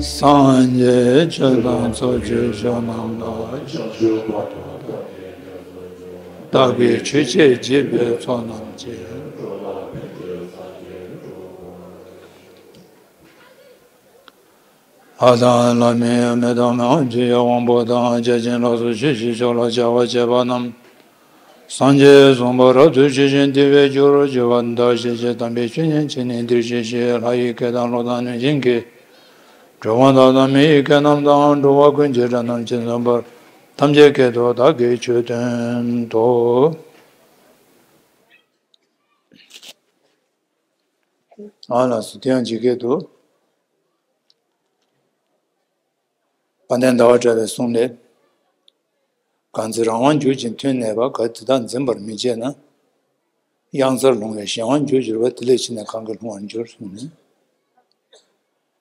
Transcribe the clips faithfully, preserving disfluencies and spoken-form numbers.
སངས་རྒྱས་ཆོས་དང་ཚོགས་ཀྱི་མཆོག་རྣམས་ལ། བདག་གིས་ཆོས་འཆད་བགྱིས་པའི་ཚོགས་རྣམས་ཀྱིས། ལྷ་དང་ལྷ་མིན་མི་དང་མི་དབང་ཆོས་ཀྱི་དབང་པོ་དང་། བརྒྱ་བྱིན་ལ་སོགས་ཆོས་ཀྱི་མཆོག་ལ་ཕྱག་འཚལ་བ་བཅས་པ་རྣམས། སངས་རྒྱས་གསུངས་པ་རབ་ཏུ་ཇི་བཞིན་དེ་བས་སྤྱོད་པར་གྱུར་པ། བདག་ཤེས་བྱའི་དམ་པའི་ཆོས་ཉིད་ཆེ་ནས་འདིར་གཤེགས་ཤིག། ལྷ་ཡི་སྐད་དང་གློག་དང་གནོད་སྦྱིན་གྱི་སྒྲོན་མ་དག་དང་། མི་ཡི་སྐད་རྣམས་དང་། འགྲོ་བ་ཀུན་གྱི་སྒྲ་རྣམས་ཇི་ཙམ་པར། ཐམས་ཅད་སྐད་དུ་བདག་གིས་ཆོས་བསྟན་ཏོ། ཨ་ལགས་སོ། དེ་ཡང་ཇི་སྐད་དུ། དཔལ་ལྡན་ཟླ་བ་གྲགས་པའི་གསུང་ལས། གང་ཚེ་རང་དབང་འགྱུར་ཞིང་དོན་གནས་པ། གལ་ཏེ་དེ་དག་འཛིན་པར་མི་བྱེད་ན། གཡང་སར་ལྷུང་བའི་གཞན་དབང་འགྱུར་འགྱུར་བ། དེ་ལས་ཕྱི་ནས་གང་གིས་ལྷུང་བར་འགྱུར་གསུངས་ནས།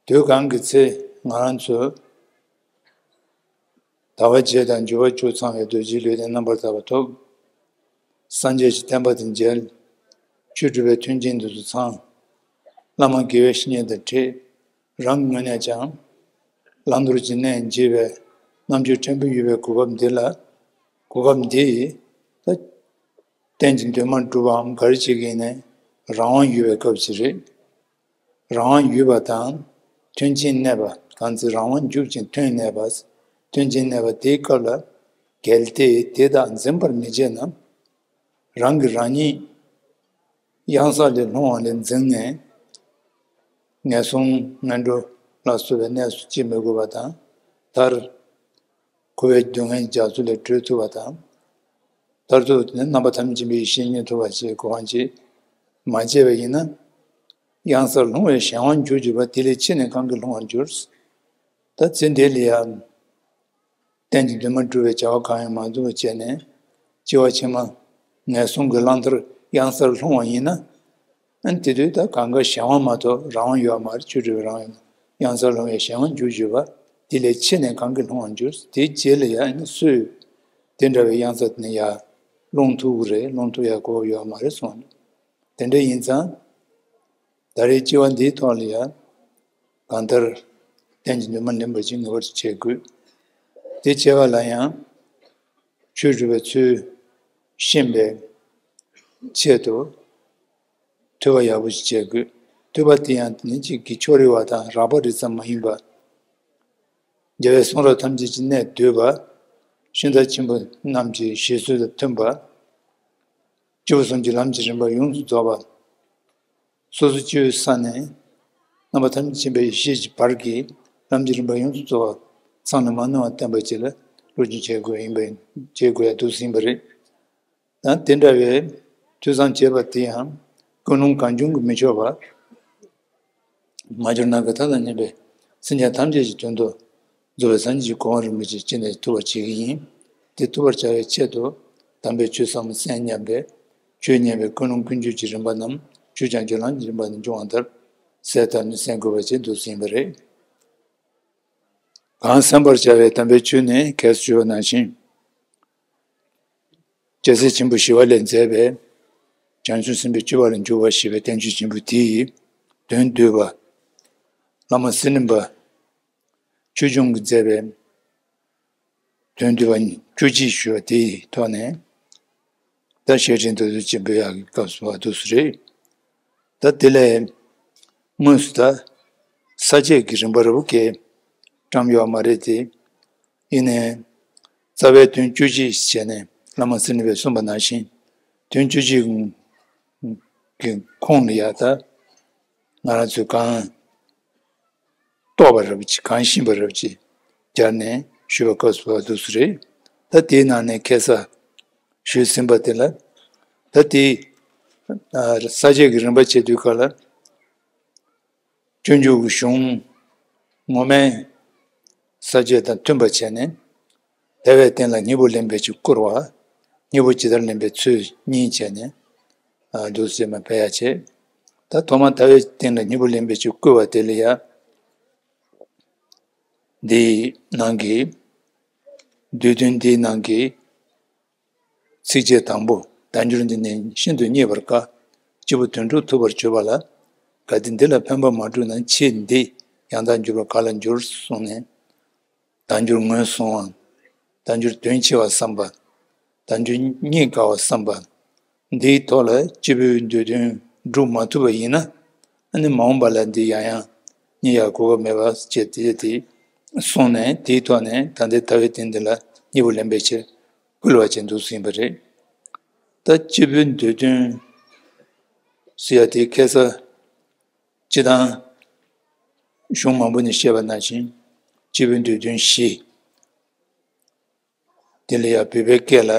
དུས་གང་གི་ཚེ་ང་རང་ཚོ་ཟླ་བ་བརྒྱད་དང་འགྱུར་བ་བཅུ་ཚང་བའི་རྡོ་རྗེའི་ལུས་རྟེན་རྣམ་པར་དག་པ་ཐོབ། སངས་རྒྱས་ཀྱི་བསྟན་པ་དང་མཇལ། ཆོས་སྒྲུབ་པའི་མཐུན་རྐྱེན་དེ་ཚོ་ཚང་། བླ་མ་དགེ་བའི་བཤེས་གཉེན་དང་འཕྲད། རང་གི་ངོས་ནས་ཀྱང་། བླང་དོར་གྱི་གནས་འབྱེད་པའི་རྣམ་དཔྱོད་ཕྲན་བུ་ཡོད་པའི་གོ་སྐབས་འདི་ལ། གོ་སྐབས་འདི་ད་གཏན་གྱི་འདུན་མ་སྒྲུབ་པའམ་ག་རེ་བྱེད་ཀྱི་ཡིན་ནའི་རང་དབང་ཡོད་པའི་སྐབས་ཤིག་རེད། རང་དབང་ཡོད་པ་དང་མཐུན་རྐྱེན་གནས་པ། གང་ཚེ་རང་དབང་འགྱུར་ཞིང་དོན་གནས་པ། མཐུན་རྐྱེན་གནས་པ་དེའི་སྐབས་ལ། གལ་ཏེ་དེ་དག་འཛིན་པར་མི་བྱེད་ན། རང་གིས་རང་ཉིད་གཡང་ས་ལས་ལྷུང་བ་ལས་འཛིན་ནས། ངན་སོང་ངན་འགྲོ་ལ་སོགས་པའི་གནས་སུ་སྐྱེ་མི་དགོས་པ་དང་། མཐར་འཁོར་བའི་སྡུག་བསྔལ་རྒྱ་མཚོ་ལས་གྲོལ་ཐུབ་པ་དང་། མཐར་ཐུག་ནི་རྣམ་པ་ཐམས་ཅད་མཁྱེན་པའི་ཡེ་ཤེས་རྙེད་ཐུབ་པ་ཞེས་གོ་འཕང་ཅིག་མ་སྤྱད་པ་ཡིན་ན། གཡང་སར་ལྷུང་བའི་གཞན་དབང་འགྱུར་འགྱུར་བ། དེ་ལས་ཕྱི་ནས་གང་གིས་ལྷུང་བར་འགྱུར། ད་ཚེ་འདི་ལ་ཡང་གཏན་གྱི་འདུན་མ་སྒྲུབ་པའི་བྱ་བ་གང་ཡང་མ་འདུག་པ་བྱས་ནས། སྐྱེ་བ་ཕྱི་མ་ངན་སོང་གི་གླང་དར་གཡང་སར་ལྷུང་བ་ཡིན་ན། ཨ་ནི་དེ་དུས་ད་གང་ག་གཞན་དབང་མ་གཏོགས་རང་དབང་ཡོད་མ་རེད། ཆོས་སྒྲུབ་པའི་རང་དབང་ཡོད། གཡང་སར་ལྷུང་བའི་གཞན་དབང་འགྱུར་འགྱུར་བ། དེ་ལས་ཕྱི་ནས་གང་གིས་ལྷུང་བར་འགྱུར། དེའི་རྗེས་ལ་ཡང་ཨ་ནི་སུས་དེ་འདྲ་བའི་གཡང་ས་དེ་ནས་ཡར་ལྷུང་ཐུབ་ཀྱི་རེད། ལྷུང་ཐུབ་ཡ་གོ་སྐབས་ཡོད་མ་རེད་གསུངས། དེ་འདྲ་ཡིན་ཙང་། ད་རེས་སྐྱེ་བ་འདིའི་ཐོག་ལ་ཡང་གང་ལྟར་གཏན་གྱི་འདུན་མ་ལེན་པ་ཅིག་ངེས་པར་དུ་བྱེད་དགོས། དེ་བྱེད་པ་ལ་ཡང་ཆོས་སྒྲུབ་པའི་ཚུལ་ཤེས་པའི་ཆེད་དུ། ཐོས་པ་ཡག་པོ་ཞིག་བྱེད་དགོས། ཐོས་པ་དེ་ཡང་དེ་ནི་གཅིག་གི་ཕྱོགས་རིས་པ་དང་རགས་པ་རིས་ཙམ་མ་ཡིན་པ། རྒྱལ་བའི་གསུང་རབ་ཐམས་ཅད་ཀྱི་གནད་བསྡུས་པ། ཤིང་རྟ་ཆེན་པོ་རྣམས་ཀྱི་བཞེད་ཚུལ་དང་མཐུན་པ། སྐྱེས་བུ་གསུམ་གྱི་ལམ་གྱི་རིམ་པ་ཡོངས་སུ་རྫོགས་པ། སོ་སོ་སྐྱེ་བོའི་ས་ནས་རྣམ་པ་ཐམས་ཅད་མཁྱེན་པའི་ཡེ་ཤེས་ཀྱི་བར་གྱི་ལམ་གྱི་རིམ་པ་ཡོངས་སུ་རྫོགས་པ། མཚམས་ནས་མ་ནོར་བར་བསྟན་པ་ཅིག་ལ་བློ་སྦྱོང་བྱེད་དགོས་ཡིན་པ་ཡིན། བྱེད་དགོས་ཡ་འདུག་ཟིན་པ་རེད། ཡང་དེ་འདྲ་བའི་ཐོས་བསམ་བྱས་པ་དེ་ཡང་ཀུན་སློང་གང་བྱུང་གིས་མི་ཆོག་པར། མ་གྱུར་ནམ་མཁའི་མཐའ་དང་མཉམ་པའི་སེམས་ཅན་ཐམས་ཅད་ཀྱི་དོན་དུ་རྫོགས་པའི་སངས་རྒྱས་ཀྱི་གོ་འཕང་རིན་པོ་ཆེ་ཅི་ནས་ཐོབ་པར་བྱེད་ཀྱི་ཡིན། དེ་ཐོབ་པར་བྱ་བའི་ཆེད་དུ་དམ་པའི་ཆོས་ཟབ་མོ་གསན་སྙམ་པའི་ཆོས་ཉན་པའི་ཀུན་སློང་ཀུན་སྤྱོད་ཀྱི་རིམ་པ་རྣམས་ཆོས་ཀྱང་སྦྱོར་ལམ་གྱི་རིམ་པ་ནས་འབྱུང་བ་ལྟར་གསལ་བཏབ་ནས་གསན་དགོས་པ་ཞིག་འདུག་ཟིན་པ་རེད། གང་གསན་པར་བྱ་བའི་དམ་པའི་ཆོས་ནི་གལ་སྲིད་ཞུ་བ་ནང་བཞིན། རྒྱལ་སྲས་ཆེན་པོ་ཞི་བ་ལྷས་མཛད་པའི་བྱང་ཆུབ་སེམས་དཔའི་སྤྱོད་པ་ལ་འཇུག་པ་ཞེས་པའི་བསྟན་བཅོས་ཆེན་པོ་དེའི་དོན་བསྡུས་པ། བླ་མ་ཚུལ་ཁྲིམས་པ་ཆོས་སྐྱོང་གིས་མཛད་པའི་དོན་བསྡུས་པ་བཅུ་གཅིག་ཞུ་བ་དེའི་ཐོག་ནས། ད་བཤད་ཁྲིད་མདོར་བསྡུས་ཅིག་འབུལ་ཡག་གི་སྐབས་སུ་བབས་འདུག་སེ་རེད། ད་དེ་ལས་དངོས་སུ་ད་ས་བཅད་ཀྱི་རིམ་པ་རིལ་པོ་གས་བཀྲམ་ཡོད་མ་རེད་དེ། ཡིན་ནའི་རྩ་བའི་དོན་བཅུ་གཅིག་བྱས་ནས་བླ་མ་ཚུལ་ཁྲིམས་པས་གསུངས་པ་ནང་བཞིན་དོན་བཅུ་གཅིག་གི་ཁོངས་ལ་ཡ་ད་ང་རང་ཚོས་གང་རྟོགས་པ་རིལ་པོ་ཅིག་གང་ཤེས་པ་རིལ་པོ་ཅིག་སྦྱར་ནས་ཞུས་པ་སྐབས་སུ་བབས་འདུག་སེ་རེད། ད་དེའི་ནང་ནས་ཁ་སང་ཞུས་ཟིན་པ་དེ་ལ། ད་དེའི་ས་བཅད་ཀྱི་རིམ་པ་བྱེད་དུས་སྐབས་ལ། སྤྱོད་འཇུག་གི་གཞུང་ངོ་མའི་ས་བཅད་དང་མཐུན་པ་བྱས་ནས། དལ་བའི་རྟེན་ལ་སྙིང་པོ་ལེན་པའི་ཕྱིར་བསྐུལ་བ། སྙིང་པོ་ཇི་ལྟར་ལེན་པའི་ཚུལ་གཉིས་བྱས་ནས། ཨ། འདུག་སེ་མ་ཕེབས་ཡ་བྱས། ད་ཐོག་མར་དལ་བའི་རྟེན་ལ་སྙིང་པོ་ལེན་པའི་ཕྱིར་བསྐུལ་བ་དེ་ལ་ཡ། འདིའི་ནང་གི། བསྡུས་དོན་འདིའི་ནང་གི། ཚིགས་བཅད་དང་པོ་བརྡ་སྦྱོར་འདི་ནི་ཤིན་ཏུ་རྙེད་པར་དཀའ། སྐྱེས་བུ་དོན་གྲུབ་ཐུབ་པར་གྱུར་པ་ལ། གལ་ཏེ་འདི་ལ་ཕན་པ་མ་བསྒྲུབས་ན། ཆེས་འདི་ ཡང་དག་འགྱུར་བ་ག་ལ་འགྱུར་གསུངས་ནས། བདག་འགྱུར་ངོས་བཟུང་བ། བདག་འགྱུར་དོན་ཆེ་བ་བསམ་པ། བདག་འགྱུར་རྙེད་དཀའ་བ་བསམ་པ། འདིའི་ཐོག་ལ་སྐྱེས་བུའི་འདོད་དོན་སྒྲུབ་མ་ཐུབ་པ་ཡིན་ན། ཨ་ནི་མ་འོངས་པ་ལ་འདི་ཡང་ཡང་རྙེད་ཡག་གོ་སྐབས་མེད་པ་བྱས་ཏེ་དེ་གསུངས་ནས། དེའི་ཐོག་ནས་ད་ལྟའི་ད་བའི་དོན་འདི་ལ་གཉིས་པོ་ལེན་པའི་ཕྱིར་བསྐུལ་བ་བྱས་འདུག་ཟིན་པ་རེད། ད་སྐྱེས་བུའི་འདོད་དོན་ཟེར་ཡ་དེ་ཁ་སང་སྤྱིར་བཏང་གཞུང་མང་པོ་ནས་བཤད་པ་ནང་བཞིན་སྐྱེས་བུའི་འདོད་དོན་བཞི། དེ་ལ་ཡང་བོད་པའི་སྐད་ལ་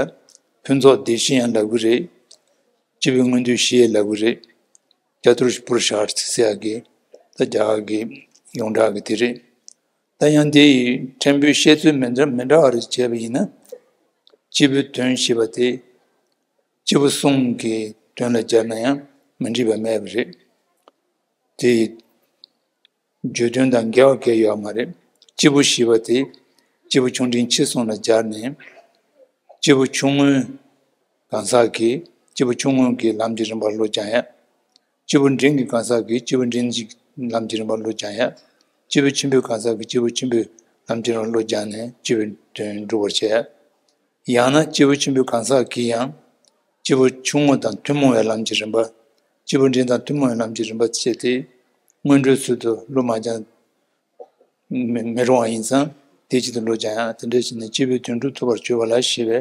ཕུན་ཚོགས་བདེ་གཤིས་ཡང་ལབ་ཀྱི་རེད། སྐྱེས་བུའི་མངོན་འདོད་བཞི་ཡང་ལབ་ཀྱི་རེད། ཅ་ཏུར་པུ་རུ་ཤཱརྠ་ཟེར་ཡག་གི་ད་རྒྱ་གར་གྱི་ཡོངས་གྲགས་ཀྱི་དེ་རེད། ད་ཡང་དེ་ཡི་ཕྲན་བུའི་བཤད་ཚུལ་མི་འདྲ་མི་འདྲ་བ་རེ་བྱས་པ་ཡིན་ན། སྐྱེས་བུའི་དོན་ཞེས་པ་དེ་སྐྱེས་བུ་གསུམ་གྱི་དོན་ལ་སྦྱར་ན་ཡང་མི་འགྲིག་པ་མེད་པ་རེད། དེ་ཡི་བརྗོད་དོན་དང་འགལ་བ་གང་ཡང་ཡོད་མ་རེད། སྐྱེས་བུ་ཞེས་པ་དེ་སྐྱེས་བུ་ཆུང་འབྲིང་ཆེ་གསུམ་ལ་སྦྱར་ནས། སྐྱེས་བུ་ཆུང་ངུའི་གང་ཟག་གིས་སྐྱེས་བུ་ཆུང་ངུ་གི་ལམ་གྱི་རིམ་པར་བློ་སྦྱང་ཡ། སྐྱེས་བུ་འབྲིང་གི་གང་ཟག་གིས་སྐྱེས་བུ་འབྲིང་གི་ལམ་གྱི་རིམ་པར་བློ་སྦྱང་ཡ། སྐྱེས་བུ་ཆེན་པོའི་གང་ཟག་གིས་སྐྱེས་བུ་ཆེན་པོའི་ལམ་གྱི་རིམ་པར་བློ་སྦྱངས་ནས་སྐྱེས་བུའི་དོན་སྒྲུབ་པར་བྱེད་ཡ། ཡང་ན་སྐྱེས་བུ་ཆེན་པོའི་གང་ཟག་གིས་ཡང་སྐྱེས་བུ་ཆུང་ངུ་དང་ཐུན་མོང་བའི་ལམ་གྱི་རིམ་པ། སྐྱེས་བུ་འབྲིང་དང་ཐུན་མོང་བའི་ལམ་གྱི་རིམ་པ་བྱས་ཏེ། སྔོན་འགྲོའི་ཚུལ་དུ་བློ་མ་སྦྱངས་མི་མི་རུང་བ་ཡིན་ཙང་། དེའི་ཆེད་དུ་བློ་སྦྱང་ཡ། དེ་འདྲ་བྱས་ནས་སྐྱེས་བུའི་དོན་སྒྲུབ་ཐུབ་པར་གྱུར་པ་ལ་ཞེས་པས།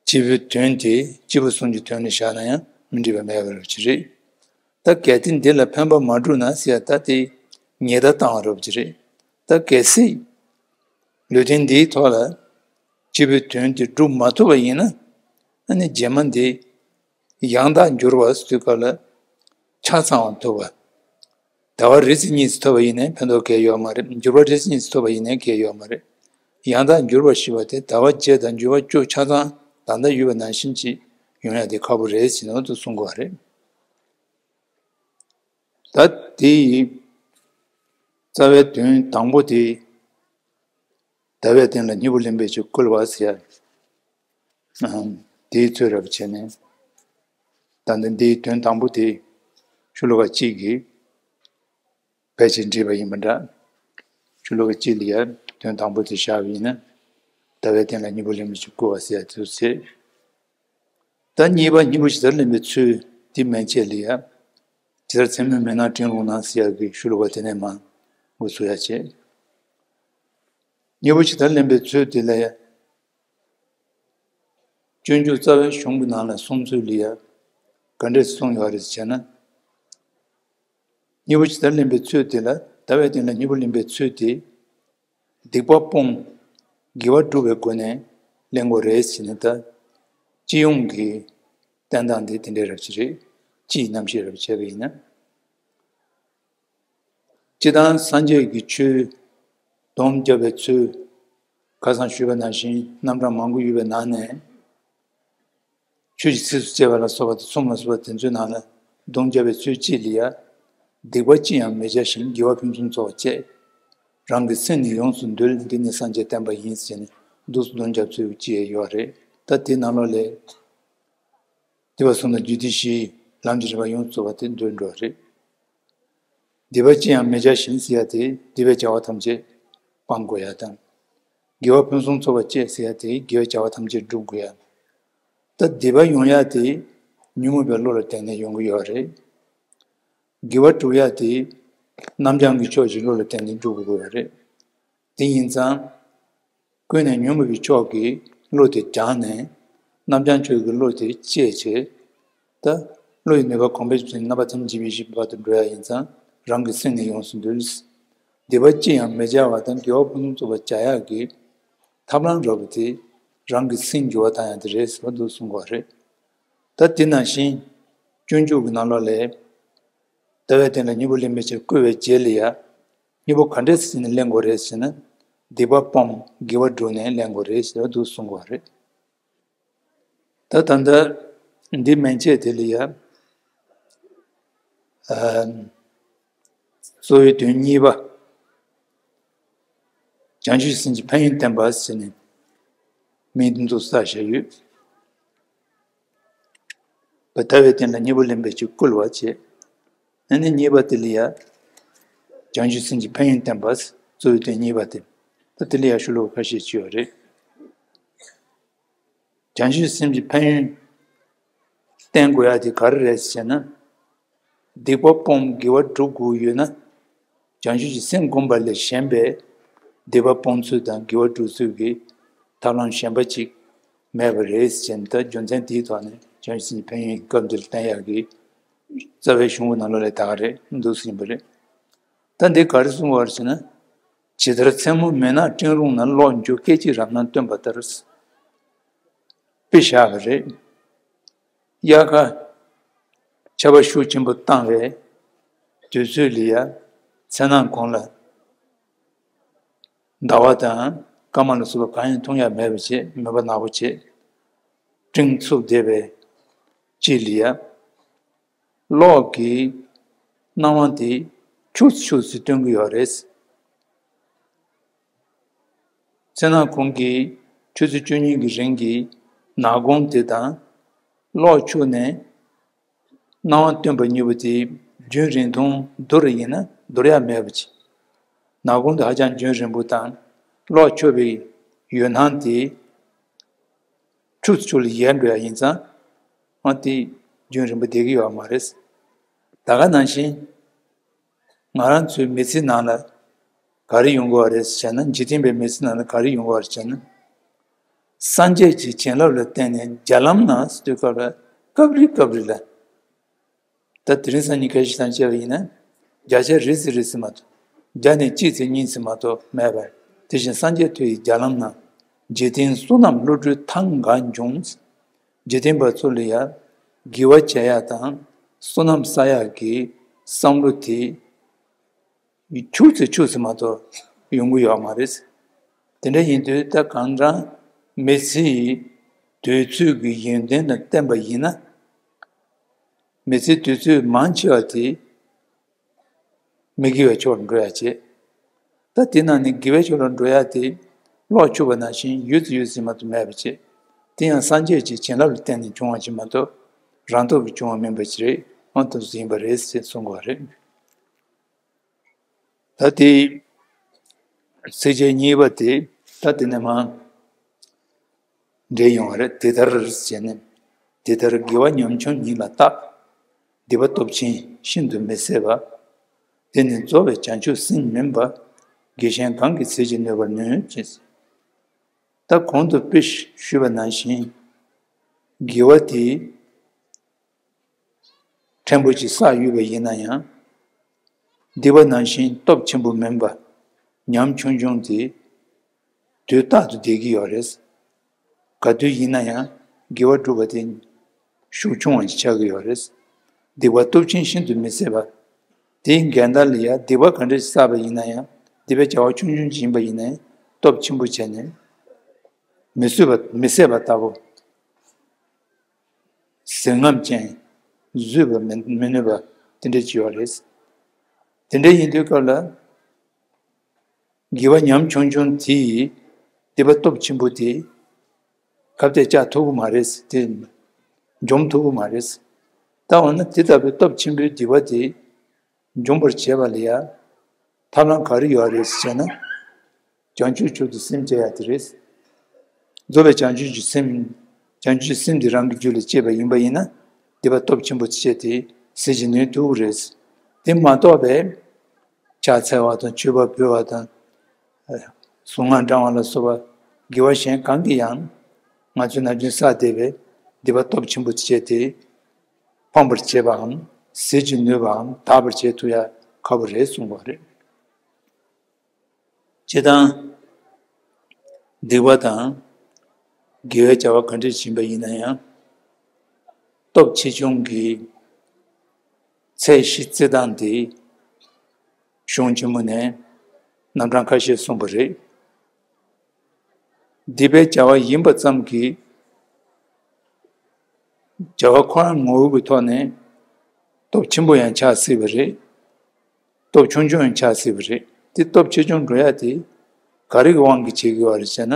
སྐྱེས་བུའི་དོན་དེ་སྐྱེས་བུ་གསུམ་གྱི་དོན་ལ་བཞག་ན་ཡང་མི་འགྲིག་པ་མེད་པ་རེད་ཅེས་རེད། ད་གལ་ཏེ་འདི་ལ་ཕན་པ་མ་བསྒྲུབས་ན་ཟེར་ཡ་ད་དེ་ཉེས་བརྡ་བཏང་བ་རེད་ཅེས་རེད། ད་གལ་སྲིད་ལུས་རྟེན་འདིའི་ཐོག་ལ་སྐྱེས་བུའི་དོན་དེ་སྒྲུབ་མ་ཐུབ་པ་ཡིན་ན། ཨ་ནི་རྗེས་མ་འདི་ཡང་དག་འགྱུར་བ་ཟེར་དུས་སྐབས་ལ་ཆ་ཚང་བ་ཐོབ་པ། ཟླ་བ་རེ་ཚེ་གཉིས་སུ་ཐོབ་པ་ཡིན་ནའི་ཕན་ཐོགས་གང་ཡང་ཡོད་མ་རེད། འགྱུར་བ་རེ་ཚེ་གཉིས་སུ་ཐོབ་པ་ཡིན་ནའི་གང་ཡང་ཡོད་མ་རེད། ཡང་དག་འགྱུར་བ་ཞེས་པ་དེ་ཟླ་བ་བརྒྱད་དང་འགྱུར་བ་བཅུ་ཆ་ཚང་ད་ལྟ་ཡོད་པ་ནང་བཞིན་ཅིག་ཡོང་ཡ་དེ་ཁག་པོ་རེད་ཟེར་ནས་དུ་གསུང་དགོས་པ་རེད། ད་དེ་ཡི་རྩ་བའི་དོན་དང་པོ་དེ། ཟླ་བའི་སྟེང་ལ་གཉིས་པོ་ལེན་པའི་ཕྱིར་བསྐུལ་བ་ཟེར་ཡ། ཨམ། དེའི་ཚུལ་རབ་བྱས་ནས། ད་ལྟ་འདིའི་དོན་དང་པོ་དེ་ཤོ་ལོ་ཀ་གཅིག་གིས་ཕལ་ཆེར་འགྲིག་པ་ཡིན་པ་འདྲ། ཤོ་ལོ་ཀ་གཅིག་ལ་ཡང་དོན་དང་པོ་དེ་བཞག་པ་ཡིན་ན། ཟླ་བའི་སྟེང་ལ་གཉིས་པོ་ལེན་པའི་ཕྱིར་བསྐུལ་བ་ཟེར་ཡ་དེ་ཚོ་ཟེར། ད་གཉིས་པ་གཉིས་པོ་ཇི་ལྟར་ལེན་པའི་ཚུལ་དེ་མན་ཆད་ལ་ཡང་། ཇི་ལྟར་མཚན་མོའི་མུན་ནག་བྲེགས་རུང་ན་ཟེར་ཡ་གི་ཤོ་ལོ་ཀ་དེ་ནས་མར་འགོ་ཚུགས་ཡ་བྱེད། གཉིས་པོ་ཇི་ལྟར་ལེན་པའི་ཚུལ་དེ་ལ་ཡང་། སྤྱོད་འཇུག་རྩ་བའི་གཞུང་གི་ནང་ལ་གསུངས་ཚུལ་ལ་ཡང་ག་འདྲས་གསུངས་ཡོད་རེད་ཟེར་ན། གཉིས་པོ་ཇི་ལྟར་ལེན་པའི་ཚུལ་དེ་ལ་ཟླ་བའི་སྟེང་ལ་གཉིས་པོ་ལེན་པའི་ཚུལ་དེ། སྡིག་པ་སྤོང་། དགེ་བ་སྒྲུབ་པའི་སྒོ་ནས་ལེན་དགོས་རེད་ཟེར་ནས། ད་སྤྱི་ཡོངས་ཀྱི་བསྟན་སྟངས་དེ་དེ་འདྲའི་རབ་ཅིག་རེད། སྤྱིའི་རྣམ་བཤད་རབ་བྱས་པ་ཡིན་ན། སྤྱིར་བཏང་སངས་རྒྱས་ཀྱི་ཆོས་སྡོམ་བརྒྱབ་པའི་ཚུལ། ཁ་སང་ཞུས་པ་ནང་བཞིན་རྣམ་གྲངས་མང་པོ་ཡོད་པའི་ནང་ནས། ཆོས་ཀྱི་ཚིགས་སུ་བཅད་པ་ལ་སོགས་པ་དང་གསུམ་ལ་སོགས་པ་དེ་ཚོའི་ནང་ལ་སྡོམ་བརྒྱབ་པའི་ཚུལ་གཅིག་ལ་ཡང་། སྡིག་པ་ཅི་ཡང་མི་བྱ་ཞིང་། དགེ་བ་ཕུན་སུམ་ཚོགས་པ་སྤྱད། རང་གི་སེམས་ནི་ཡོངས་སུ་འདུལ། འདི་ནི་སངས་རྒྱས་བསྟན་པ་ཡིན་ཟེར་ནས་འདུག་སེ་སྡོམ་བརྒྱབ་ཚུལ་གཅིག་ཡོད་རེད། ད་དེ་ནང་ལོགས་ལས། སྡིག་པ་གསུམ་དང་རྒྱུ་འབྲས་བཞིའི་ལམ་གྱི་རིམ་པ་ཡོངས་སུ་རྫོགས་པ་དེ་འདོན་འགྲོ་བ་རེད། སྡིག་པ་ཅི་ཡང་མི་བྱ་ཞིང་ཟེར་ཡ་དེ་སྡིག་པའི་བྱ་བ་ཐམས་ཅད་སྤང་དགོས་ཡ་དང་། དགེ་བ་ཕུན་སུམ་ཚོགས་པ་སྤྱད་ཟེར་ཡ་དེ་དགེ་བའི་བྱ་བ་ཐམས་ཅད་སྒྲུབ་དགོས་ཡ། ད་སྡིག་པ་ཡོང་ཡ་དེ་ཉོན་མོངས་པའི་བློ་ལ་བརྟེན་ནས་ཡོང་གི་ཡོད་རེད། དགེ་བ་སྒྲུབ་ཡ་དེ་རྣམ་བྱང་གི་ཕྱོགས་ཀྱི་བློ་ལ་བརྟེན་ནས་སྒྲུབ་དགོས་ཡོད་རེད། དེ་ཡིན་ཙང་། ཀུན་ནས་ཉོན་མོངས་པའི་ཕྱོགས་ཀྱི་བློ་དེ་སྦྱངས་ནས། རྣམ་བྱང་ཕྱོགས་ཀྱི་བློ་དེ་བསྐྱེད་བྱས། ད་བློ་ཡི་ནུས་པ་གོང་འཕེལ་བྱས་ནས་རྣམ་པ་ཐམས་ཅད་མི་ཤེས་པ་དུ་འགྲོ་ཡ་ཡིན་ཙང་། རང་གི་སེམས་ནི་ཡོངས་སུ་འདུལ། སྡིག་པ་ཅི་ཡང་མི་བྱ་བ་དང་། དགེ་བ་ཕུན་སུམ་ཚོགས་པ་བྱ་ཡག་གི་ཐབས་ལམ་རབ་དེ་རང་གི་སེམས་འགྱུར་བ་བཏང་ཡག་དེ་རེད་ཟེར་བ་འདུག་གསུང་གི་ཡོད་རེད། ད་དེ་ནང་བཞིན་སྤྱོད་འཇུག་གི་ནང་ལོགས་ལས། ཟླ་བའི་སྟེང་ལ་གཉིས་པོ་ལེན་པའི་ཕྱིར་བསྐུལ་བའི་རྗེས་ལ་ཡ། གཉིས་པོ་ག་འདྲས་ཟེར་ནས་ལེན་དགོས་རེད་ཟེར་ན། སྡིག་པ་སྤོང་། དགེ་བ་བསྒྲུབས་ནས་ལེན་དགོས་རེད་ཟེར་བ་འདུག་གསུང་གི་ཡོད་རེད། ད་ད་ལྟ་འདི་མན་ཆད་དེ་ལ་ཡ། ཨ། གཙོ་བོའི་དོན་གཉིས་པ། བྱང་ཆུབ་སེམས་ཀྱི་ཕན་ཡོན་བསྟན་པ་ཟེར་ནས་མིང་འདི་ཚོ་བསགས་བཞག་ཡོད། པ་ཟླ་བའི་སྟེང་ལ་གཉིས་པོ་ལེན་པའི་ཕྱིར་བསྐུལ་བ་བྱས། ཨ་ནི་གཉིས་པ་དེ་ལ་ཡ། བྱང་ཆུབ་སེམས་ཀྱི་ཕན་ཡོན་བསྟན་པ། གཙོ་བོའི་དོན་གཉིས་པ་དེ། ད་དེ་ལ་ཡང་ཤོ་ལོ་ཀ་ཁ་ཤས་ཅིག་ཡོད་རེད། བྱང་ཆུབ་སེམས་ཀྱི་ཕན་ཡོན་བསྟན་དགོས་ཡ་དེ་ག་རེ་རེད་ཟེར་ན། སྡིག་པ་སྤོང་དགེ་བ་སྒྲུབ་དགོས་ཡོད་ན། བྱང་ཆུབ་ཀྱི་སེམས་བསྒོམ་པ་ལས་གཞན་པའི་སྡིག་པ་སྤོང་ཚུལ་དང་དགེ་བ་སྒྲུབ་ཚུལ་གྱི་ཐབས་ལམ་གཞན་པ་ཅིག་མེད་པ་རེད་ཟེར་ནས། ད་རྒྱུ་མཚན་དེའི་ཐོག་ནས་བྱང་ཆུབ་སེམས་ཀྱི་ཕན་ཡོན་གྱི་སྐབས་འདིར་བསྟན་ཡག་གི་རྩ་བའི་གཞུང་གི་ནང་ལོགས་ལ་ད་ག་རེ་འདུག་ཟིན་པ་རེད། ད་འདི་ག་རེ་གསུངས་པ་རེད་ཟེར་ན། ཇི་ལྟར་མཚན་མོ་མུན་ནག་སྤྲིན་རུམ་ན། གློག་འགྱུ་སྐད་ཅིག་རབ་སྣང་སྟོན་པ་ལྟར། དཔེ་བཞག་པ་རེད། དབྱར་ཁ་ཆར་པ་ཤུགས་ཆེན་པོ་བཏང་བའི་དུས་ཚོད་ལ་ཡ། མཚན་ནག་གུང་ལ་ཟླ་བ་དང་སྐར་མ་ལ་སོགས་པ་གང་ཡང་མཐོང་ཡ་མེད་པ་བྱས། མུན་པ་ནག་པོ་བྱས། སྤྲིན་འཚུབ་བསྡད་པའི་དཀྱིལ་ལ་ཡ། གློག་གི་སྣང་བ་དེ་འཁྱུག་འཁྱུག་སེ་སྟོན་གྱི་ཡོད་རེད། མཚན་ནག་གུང་གི་ཆུ་ཚོད་བཅུ་གཉིས་ཀྱི་རིང་གི་ནག་གུང་དེ་དང་། གློག་འཁྱུག་ནས་སྣང་བ་སྟོན་པ་གཉིས་པོ་དེ་རྒྱུན་རིང་ཐུང་བསྡུར་ཡིན་ན་བསྡུར་ཡ་མེད་པ་ཅིག། ནག་གུང་དེ་ཧ་ཅང་རྒྱུན་རིང་པོ་དང་། གློག་འཁྱུག་པའི་འོད་སྣང་དེ་འཁྱུག་འཁྱུག་ལ་ཡལ་འགྲོ་ཡ་ཡིན་ཙང་། ཨ་དེ་རྒྱུན་རིང་པོ་བསྡད་ཀྱི་ཡོད་མ་རེད། ད་ག་ནང་བཞིན། ང་རང་ཚོའི་མི་ཚེ་ནང་ལ་ག་རེ་ཡོང་གི་ཡོད་རེད་ཟེར་ན། འཇིག་རྟེན་པའི་མི་ཚེ་ནང་ལ་ག་རེ་ཡོང་གི་ཡོད་རེད་ཟེར་ན། སངས་རྒྱས་ཀྱི་བྱིན་རླབས་ལ་བརྟེན་ནས་བརྒྱ་ལམ་ན་ཟེར་དུས་སྐབས་ལ། སྐབས་རེ་སྐབས་རེ་ལ། ད་དེ་རིང་སང་ཉིན་སྐད་ཆ་བཤད་པ་ཡིན་ན། བརྒྱ་ཆ་རེ་ཙམ་རེ་ཙམ་མ་གཏོགས། བརྒྱ་ནས་གཅིག་ཙམ་གཉིས་ཙམ་མ་གཏོགས་མེད་པར། དེ་བཞིན་སངས་རྒྱས་མཐོ་ཡི་རྒྱ་ལམ་ན། འཇིག་རྟེན་བསོད་ནམས་བློ་གྲོས་ཐང་ག་འབྱུང་། འཇིག་རྟེན་པ་ཚོ་ལ་ཡ་དགེ་བ་བྱེད་ཡ་དང་བསོད་ནམས་བསགས་ཡ་གི་བསམ་བློ་དེ་འཁྱུག་ཙམ་འཁྱུག་ཙམ་མ་གཏོགས་ཡོང་གི་ཡོད་མ་རེད། དེ་འདྲ་ཡིན་དུས་ད་གང་ལྟར་མི་ཚེ་ཡི་དུས་ཚོད་ཀྱི་ཡོན་ཏན་དང་བསྟན་པ་ཡིན་ན། མི་ཚེའི་དུས་ཚོད་མང་ཆེ་བ་དེ་མི་དགེ་བའི་ཕྱོགས་ལ་འགྲོ་ཡ་བྱེད། ད་དེ་ནང་ནས་དགེ་བའི་ཕྱོགས་ལ་འགྲོ་ཡ་དེ་གློག་འཁྱུག་པ་ནང་བཞིན་ཡོད་ཙམ་ཡོད་ཙམ་མ་གཏོགས་མེད་པ་བྱེད། དེ་ཡང་སངས་རྒྱས་ཀྱི་བྱིན་རླབས་ལ་བརྟེན་ནས་བྱུང་བ་ཞིག་མ་གཏོགས་རང་སྟོབས་ཀྱིས་བྱུང་བ་མིན་པ་ཞིག་རེད། ཨང་དུ་ཟིན་པ་རེད་ཅེས་གསུང་གི་ཡོད་རེད། ད་དེ་ཚིགས་བཅད་གཉིས་པ་དེ་ད་དེ་ནས་མར་འགྲེལ་ཡོང་བ་རེད། དེ་ལྟར་ཟེར་ནས། དེ་ལྟར་དགེ་བ་ཉམ་ཆུང་ཉིད་ལ་བརྟག། སྡིག་པ་སྟོབས་ཆེན་ཤིན་ཏུ་མི་བཟད་པ། དེ་ནི་རྫོགས་པའི་བྱང་ཆུབ་སེམས་མིན་པ། དགེ་གཞན་གང་གིས་ཟད་ཅིང་ནོད་པར་ནུས། ཅེས། ད་གོང་དུ་དཔེ་ཞུས་པ་ནང་བཞིན། དགེ་བ་དེ་ཕྲན་བུ་ཅིག་བསགས་ཡོད་པ་ཡིན་ན་ཡང་། སྡིག་པ་ནང་བཞིན་སྟོབས་ཆེན་པོ་མིན་པ། ཉམ་ཆུང་ཆུང་དེ་དུས་རྟག་ཏུ་བསྡད་ཀྱི་ཡོད་རེད། ག་དུས་ཡིན་ན་ཡང་དགེ་བ་སྒྲུབ་པ་དེ་ཤུགས་ཆུང་བ་ཞིག་ཆགས་ཀྱི་ཡོད་རེད། སྡིག་པ་སྟོབས་ཆེན་ཤིན་ཏུ་མི་བཟད་པ། དེའི་འགལ་ཟླ་ལ་ཡང་སྡིག་པ་ག་འདྲ་ཞིག་བསགས་པ་ཡིན་ན་ཡང་། སྡིག་པའི་བྱ་བ་ཆུང་ཆུང་ཅིག་ཡིན་པ་ཡིན་ན་ཡང་སྟོབས་ཆེན་པོ་བྱས་ནས་མི་བཟོད་པ་མི་བཟད་པ་ལྟ་བུ། ཟིལ་རྔམ་ཅན། བཟོད་པ་མི་མི་ནུས་པ་དེ་འདྲ་ཅིག་ཡོད་རེད། དེ་འདྲ་ཡིན་དུས་སྐབས་ལ། དགེ་བ་ཉམ་ཆུང་ཆུང་དེ་ཡིས་སྡིག་པ་སྟོབས་ཆེན་པོ་དེ་ཁ་གཏད་བཅག་ཐུབ་ཀྱི་མ་རེད། དེ་འཇོམས་ཐུབ་ཀྱི་མ་རེད། ད་འོ་ན་དེ་ལྟ་བུའི་སྟོབས་ཆེན་པོའི་སྡིག་པ་དེ་འཇོམས་པར་བྱེད་པ་ལ་ཡ་ཐབས་ལམ་ག་རེ་ཡོད་རེད་ཟེར་ན། བྱང་ཆུབ་མཆོག་ཏུ་སེམས་བསྐྱེད་ཡ་དེ་རེད། རྫོགས་པའི་བྱང་ཆུབ་ཀྱི་སེམས། བྱང་ཆུབ་ཀྱི་སེམས་འདི་རང་གི་རྒྱུད་ལ་སྐྱེས་པ་ཡིན་པ་ཡིན་ན། སྡིག་པ་སྟོབས་ཆེན་པོ་བྱས་ཏེ་ཟད་ཅིང་ནུས་ཐུབ་ཀྱི་རེད། དེ་མ་གཏོགས་པའི་ཕྱག་འཚལ་བ་དང་མཆོད་པ་ཕུལ་བ་དང་། གཟུངས་སྔགས་བགྲང་བ་ལ་སོགས་པ་དགེ་བ་གཞན་གང་གིས་ཡང་ང་ཚོས་ནམ་རྒྱུན་བསགས་བསྡད་པའི་སྡིག་པ་སྟོབས་ཆེན་པོ་བྱས་ཏེ་ཕམ་པར་བྱེད་པའམ། ཟད་ཅིང་ནུས་པའམ། དག་པར་བྱེད་ཐུབ་ཡ་ཁག་པོ་རེད་གསུངས་པ་རེད། སྤྱིར་བཏང་སྡིག་པ་དང་དགེ་བའི་བྱ་བ་ག་འདྲ་ཞིག་ཡིན་པ་ཡིན་ན་ཡང་། སྟོབས་ཆེ་ཆུང་གི་ཚད་གཞི་བརྩི་སྟངས་དེ་གཞུང་ཆེན་མོ་ནས་རྣམ་གྲངས་ཁ་ཤས་གསུངས་པ་རེད། སྡིག་པའི་བྱ་བ་ཡིན་པ་ཙམ་གྱིས། བྱ་བ་ཁོ་རང་ངོ་བོ་གི་ཐོག་ནས་སྟོབས་ཆེན་པོ་ཡང་ཆགས་སྲིད་པ་རེད། སྟོབས་ཆུང་ཆུང་ཡང་ཆགས་སྲིད་པ་རེད། དེ་སྟོབས་ཆེ་ཆུང་འགྲོ་ཡ་དེ་ག་རེ་གི་དབང་གིས་བྱེད་ཀྱི་ཡོད་རེད་ཟེར་ན།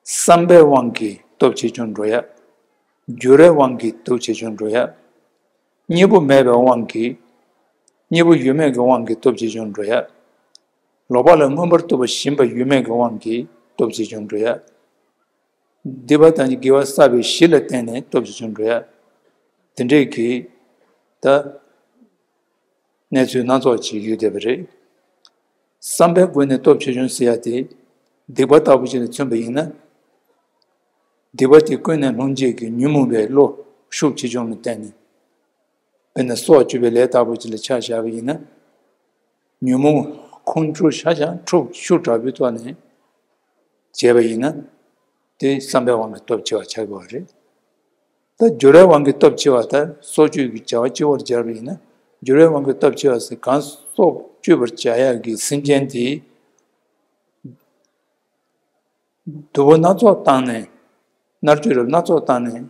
བསམ་པའི་དབང་གིས་སྟོབས་ཆེ་ཆུང་འགྲོ་ཡ། འགྱུར་བའི་དབང་གིས་སྟོབས་ཆེ་ཆུང་འགྲོ་ཡ། གཉིས་པོ་མེད་པའི་དབང་གིས་ གཉིས་པོ་ཡོད་མེད་ཀྱི་དབང་གིས་སྟོབས་ཆེ་ཆུང་འགྲོ་ཡ། ལོག་པ་ལ་མངོན་པར་རྟོག་པ་ཞེན་པ་ཡོད་མེད་ཀྱི་དབང་གིས་སྟོབས་ཆེ་ཆུང་འགྲོ་ཡ། སྡིག་པ་དང་དགེ་བ་བསགས་པའི་གཞི་ལ་བརྟེན་ནས་སྟོབས་ཆེ་ཆུང་འགྲོ་ཡ། དེ་འདྲས་ཀྱི་ད་གནས་ཚུལ་སྣ་ཚོགས་ཅིག་ཡོད་བསྡད་པ་རེད། བསམ་པའི་སྒོ་ནས་སྟོབས་ཆེ་ཆུང་ཟེར་ཡ་དེ། སྡིག་པ་ལྟ་བུ་ཅིག་ལ་མཚོན་པ་ཡིན་ན། སྡིག་པ་དེ་ཀུན་ནས་སློང་བྱེད་ཀྱི་ཉོན་མོངས་པའི་བློ་ཤུགས་ཆེ་ཆུང་ལ་བརྟེན་ནས། དཔེར་ན་སྲོག་གཅོད་པའི་ལས་ལྟ་བུ་ཅིག་ལ་ཆ་བཞག་པ་ཡིན་ན། ཉོན་མོངས་ཁོང་ཁྲོ་ཤ་ཤ་འཁྲུག་ཤུགས་དྲག་པོའི་ཐོག་ནས་བྱས་པ་ཡིན་ན། དེ་བསམ་པའི་དབང་གིས་སྟོབས་ཆེ་བ་ཆགས་ཀྱི་ཡོད་རེད། ད་སྦྱོར་བའི་དབང་གིས་སྟོབས་ཆེ་བ་དང་སྲོག་གཅོད་ཀྱི་བྱ་བ་སྤྱི་བོར་སྦྱར་བ་ཡིན་ན། སྦྱོར་བའི་དབང་གིས་སྟོབས་ཆེ་བ་ཟེར་གང་སྲོག་གཅོད་པར་བྱ་ཡག་གི་སེམས་ཅན་དེ། དུ་བ་སྣ་ཚོགས་བཏང་ནས། མནར་གཅོད་རབ་སྣ་ཚོགས་བཏང་ནས།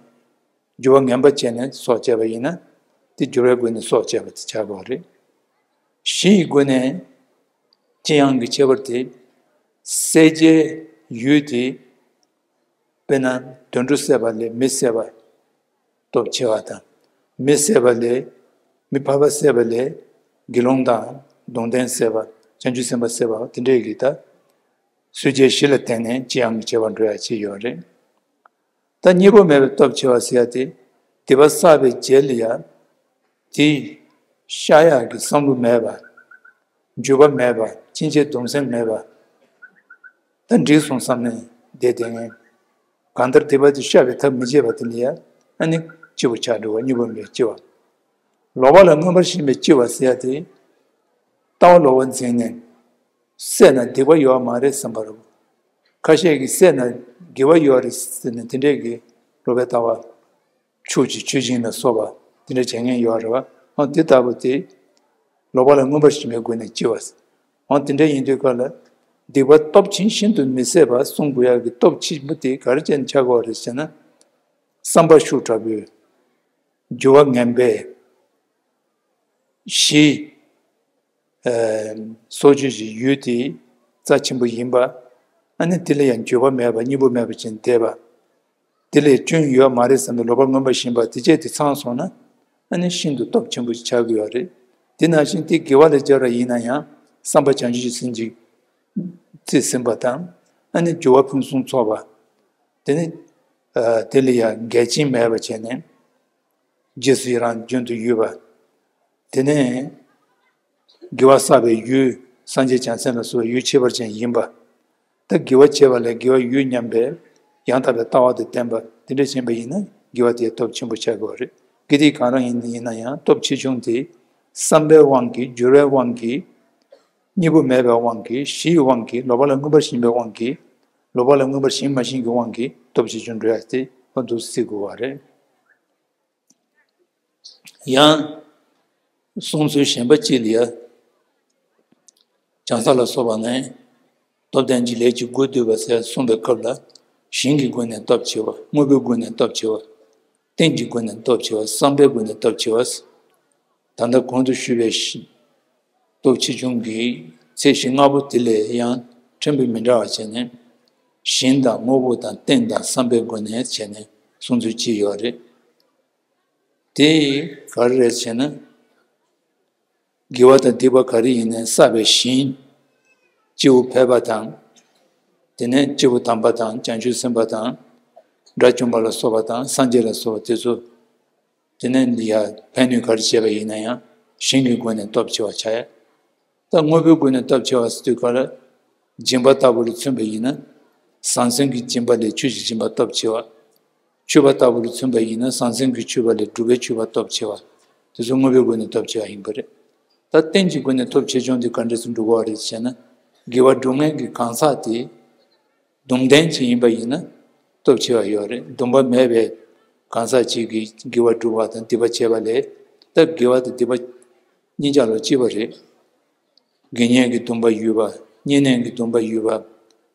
སྦྱོར་བ་ངན་པ་བྱས་ནས་སྲོག་བཅད་པ་ཡིན་ན། དེ་སྦྱོར་བའི་སྒོ་ནས་སྲོག་བཅད་པ་དེ་ཆགས་དགོས་རེད། གཞི་ཡི་སྒོ་ནས་ལྕི་ཡང་གི་ཁྱད་པར་དེ། བསད་བྱའི་ཡུལ་དེ། དཔེར་ན་དུད་འགྲོ་བསད་པ་ལས་མི་བསད་པ་སྟོབས་ཆེ་བ་དང་། མི་བསད་པ་ལས། མི་ཕལ་པ་བསད་པ་ལས་དགེ་སློང་དང་གདུང་ལྡན་བསད་པ། བྱང་ཆུབ་སེམས་དཔའ་བསད་པ་དེ་འདྲས་ཀྱི་ད། སོ་སྐྱེའི་གཞི་ལ་བརྟེན་ནས་ལྕི་ཡང་གི་ཁྱད་པར་འགྲོ་ཡ་ཅིག་ཡོད་རེད། ད་གཉིས་པོ་མེད་པའི་སྟོབས་ཆེ་བ་ཟེར་ཡ་དེ། སྡིག་པ་བསགས་པའི་རྗེས་ལ་ཡ། དེ་བཤགས་ཡག་གི་བསམ་བློ་མེད་པ། འགྱོད་པ་མེད་པ། ཕྱིན་ཆད་གདུང་སེམས་མེད་པ། ད་འགྲིག་སོང་བསམ་ནས་བསྡད་བསྡད་མཁན། གང་ལྟར་སྡིག་པ་དེ་བཤགས་པའི་ཐབས་མི་བྱེད་པ་དེ་ལ་ཡ། ཨ་ནི་སྐྱིད་པོ་ཆགས་འགྲོ་བ། གཉིས་པོ་མེད་པའི་སྐྱིད་པ། ལོག་པ་ལ་མངོན་པར་ཞེན་པའི་སྐྱིད་པ་ཟེར་ཡ་དེ། ལྟ་བ་ལོག་པ་འཛིན་ནས། བསད་ན་སྡིག་པ་ཡོད་མ་རེད་བསམ་པ་རེད། ཁ་ཤས་ཀྱིས་བསད་ན་དགེ་བ་ཡོད་རེད་ཟེར་ནས་དེ་འདྲས་ཀྱི་ལོག་པའི་ལྟ་བ། ཕྱུགས་ཀྱི་མཆོད་སྦྱིན་ལ་སོགས་པ་དེ་འདྲ་བྱེད་མཁན་ཡོད་རེད་བ། འོ་དེ་ལྟ་བུ་དེ། ལོག་པ་ལ་མངོན་པར་ཞེན་པའི་སྒོ་ནས་སྐྱེ་བ། འོ་དེ་འདྲ་ཡིན་དུས་ག་ལ། སྡིག་པ་སྟོབས་ཆེན་ཤིན་ཏུ་མི་བཟད་པ་སྲུང་དགོས་ཡག་གི་སྟོབས་ཆེན་པོ་དེ་ག་རེ་བྱས་ནས་ཆགས་ཀྱི་ཡོད་རེད་ཟེར་ན། བསམ་པ་ཤུགས་དྲག་པོས། འགྱུར་བ་ངན་པས། གཞི། ཨ། སྲོག་གཅོད་ཀྱི་ཡུལ་དེ་རྩ་ཆེན་པོ་ཡིན་པ། ཨ་ནི་དེ་ལ་ཡང་འགྱོད་པ་མེད་པ། གཉིས་པོ་མེད་པ་ཅན་བསྡད་པ། དེ་ལས་སྐྱོན་ཡོད་མ་རེད་བསམ་པའི་ལོག་པར་མངོན་པར་ཞེན་པ་དེ་བཅས་དེ་ཚང་སོང་ན། ཨ་ནི་ཤིན་ཏུ་སྟོབས་ཆེན་པོ་ཆགས་ཀྱི་ཡོད་རེད། དེ་ནང་བཞིན་དེ་དགེ་བ་ལ་སྦྱར་བ་ཡིན་ན་ཡང་། བསམ་པ་བྱང་ཆུབ་ཀྱི་སེམས་ཀྱིས་རྩིས་ཟིན་པ་དང་། ཨ་ནི་སྦྱོར་བ་ཕུན་སུམ་ཚོགས་པ། དེ་ནི། ཨ། དེ་ལ་ཡང་འགལ་རྐྱེན་མེད་པ་བྱས་ནས། རྗེས་སུ་ཡི་རང་རྒྱུན་དུ་ཡོད་པ། དེ་ནས་དགེ་བ་བསགས་པའི་ཡུལ་སངས་རྒྱས་བྱང་སེམས་ལ་སོགས་པའི་ཡུལ་ཁྱད་པར་ཅན་ཡིན་པ། ད་དགེ་བ་བྱས་པ་ལས་དགེ་བ་ཡོད་སྙམ་པའི་ཡང་དག་པའི་ལྟ་བ་དང་ལྡན་པ་དེ་འདྲ་ཡིན་པ་ཡིན་ན་དགེ་བ་དེ་སྟོབས་ཆེན་པོ་ཆགས་དགོས་པ་རེད། དགེ་སྡིག་གང་རུང་ཡིན་ཡིན་ན་ཡང་སྟོབས་ཆེ་ཆུང་དེ་བསམ་པའི་དབང་གིས། སྦྱོར་བའི་དབང་གིས། གཉིས་པོ་མེད་པའི་དབང་གིས། གཞི་ཡི་དབང་གིས། ལོག་པ་ལ་མངོན་པར་ཞེན་པའི་དབང་གིས། ལོག་པ་ལ་མངོན་པར་ཞེན་མ་ཞེན་གྱི་དབང་གིས་སྟོབས་ཆེ་ཆུང་འགྲོ་ཡ་དེ་ཁོ་འདུག་སེ་དགོས་པ་རེད། ཡང་། གསུང་ཚུལ་གཞན་པ་གཅིག་ལ་ཡ། བྱང་ས་ལ་སོགས་པ་ནས། སྟོབས་ལྡན་གྱི་ལས་ཀྱི་སྒོ་བསྡུས་པ་ཟེར་གསུངས་པའི་སྐབས་ལ། ཞིང་གི་སྒོ་ནས་སྟོབས་ཆེ་བ། དངོས་པོའི་སྒོ་ནས་སྟོབས་ཆེ་བ། རྟེན་གྱི་སྒོ་ནས་སྟོབས་ཆེ་བ། བསམ་པའི་སྒོ་ནས་སྟོབས་ཆེ་བ། ད་ལྟ་གོང་དུ་ཞུས་པའི་ཞི། སྟོབས་ཆེ་ཆུང་གི་ཚད་གཞི་ལྔ་པོ་དེ་ལས་ཡང་ཕྲན་བུ་མི་འདྲ་བ་བྱས་ནས། ཞིང་དང་དངོས་པོ་དང་རྟེན་དང་བསམ་པའི་སྒོ་ནས་བྱས་ནས་གསུང་ཚུལ་གཅིག་ཡོད་རེད། དེ་ག་རེ་རེད་ཟེར་ན། དགེ་བ་དང་སྡིག་པ་ག་རེ་ཡིན་ནའི་བསགས་པའི་ཞིང་། སྐྱེས་བུ་ཕལ་པ་དང་། དེ་ནས་སྐྱེས་བུ་དམ་པ་དང་། བྱང་ཆུབ་སེམས་དཔའ་དང་། དགྲ་བཅོམ་པ་ལ་སོགས་པ་དང་། སངས་རྒྱས་ལ་སོགས་པ་དེ་ཚོ། དེ་ནས་ཡར་ཕན་གནོད་ག་རེ་བྱས་པ་ཡིན་ན་ཡང་ཞིང་གི་སྒོ་ནས་སྟོབས་ཆེ་བ་ཆགས་ཡ། ད་དངོས་པོའི་སྒོ་ནས་སྟོབས་ཆེ་བ་ཟེར་དུས་ག་ལ། སྦྱིན་པ་ལྟ་བུ་ལ་མཚོན་པ་ཡིན་ན། ཟང་ཟིང་གི་སྦྱིན་པ་ལས་ཆོས་ཀྱི་སྦྱིན་པ་སྟོབས་ཆེ་བ། མཆོད་པ་ལྟ་བུ་ལ་མཚོན་པ་ཡིན་ན། ཟང་ཟིང་གི་མཆོད་པ་ལས་སྒྲུབ་པའི་མཆོད་པ་སྟོབས་ཆེ་བ། དེ་ཚོ་དངོས་པོའི་སྒོ་ནས་སྟོབས་ཆེ་བ་ཡིན་པ་རེད། ད་རྟེན་གྱི་སྒོ་ནས་སྟོབས་ཆེ་ཆུང་དེ་ག་འདྲ་སེ་འགྲོ་གི་ཡོད་རེད་ཟེར་ན། དགེ་བ་སྒྲུབ་མཁན་གྱི་གང་ཟག་དེ། སྡོམ་ལྡན་ཅིག་ཡིན་པ་ཡིན་ན་སྟོབས་ཆེ་བ་ཡོད་རེད། སྡོམ་པ་མེད་པའི་གང་ཟག་ཅིག་གིས་དགེ་བ་སྒྲུབ་པ་དང་སྡིག་པ་བྱས་པ་ལས། ད་དགེ་བ་དང་སྡིག་པ་གཉིས་ཆ་ལ་གཅིག་པ་རེད། དགེ་བསྙེན་གྱི་སྡོམ་པ་ཡོད་པ། བསྙེན་གནས་ཀྱི་སྡོམ་པ་ཡོད་པ།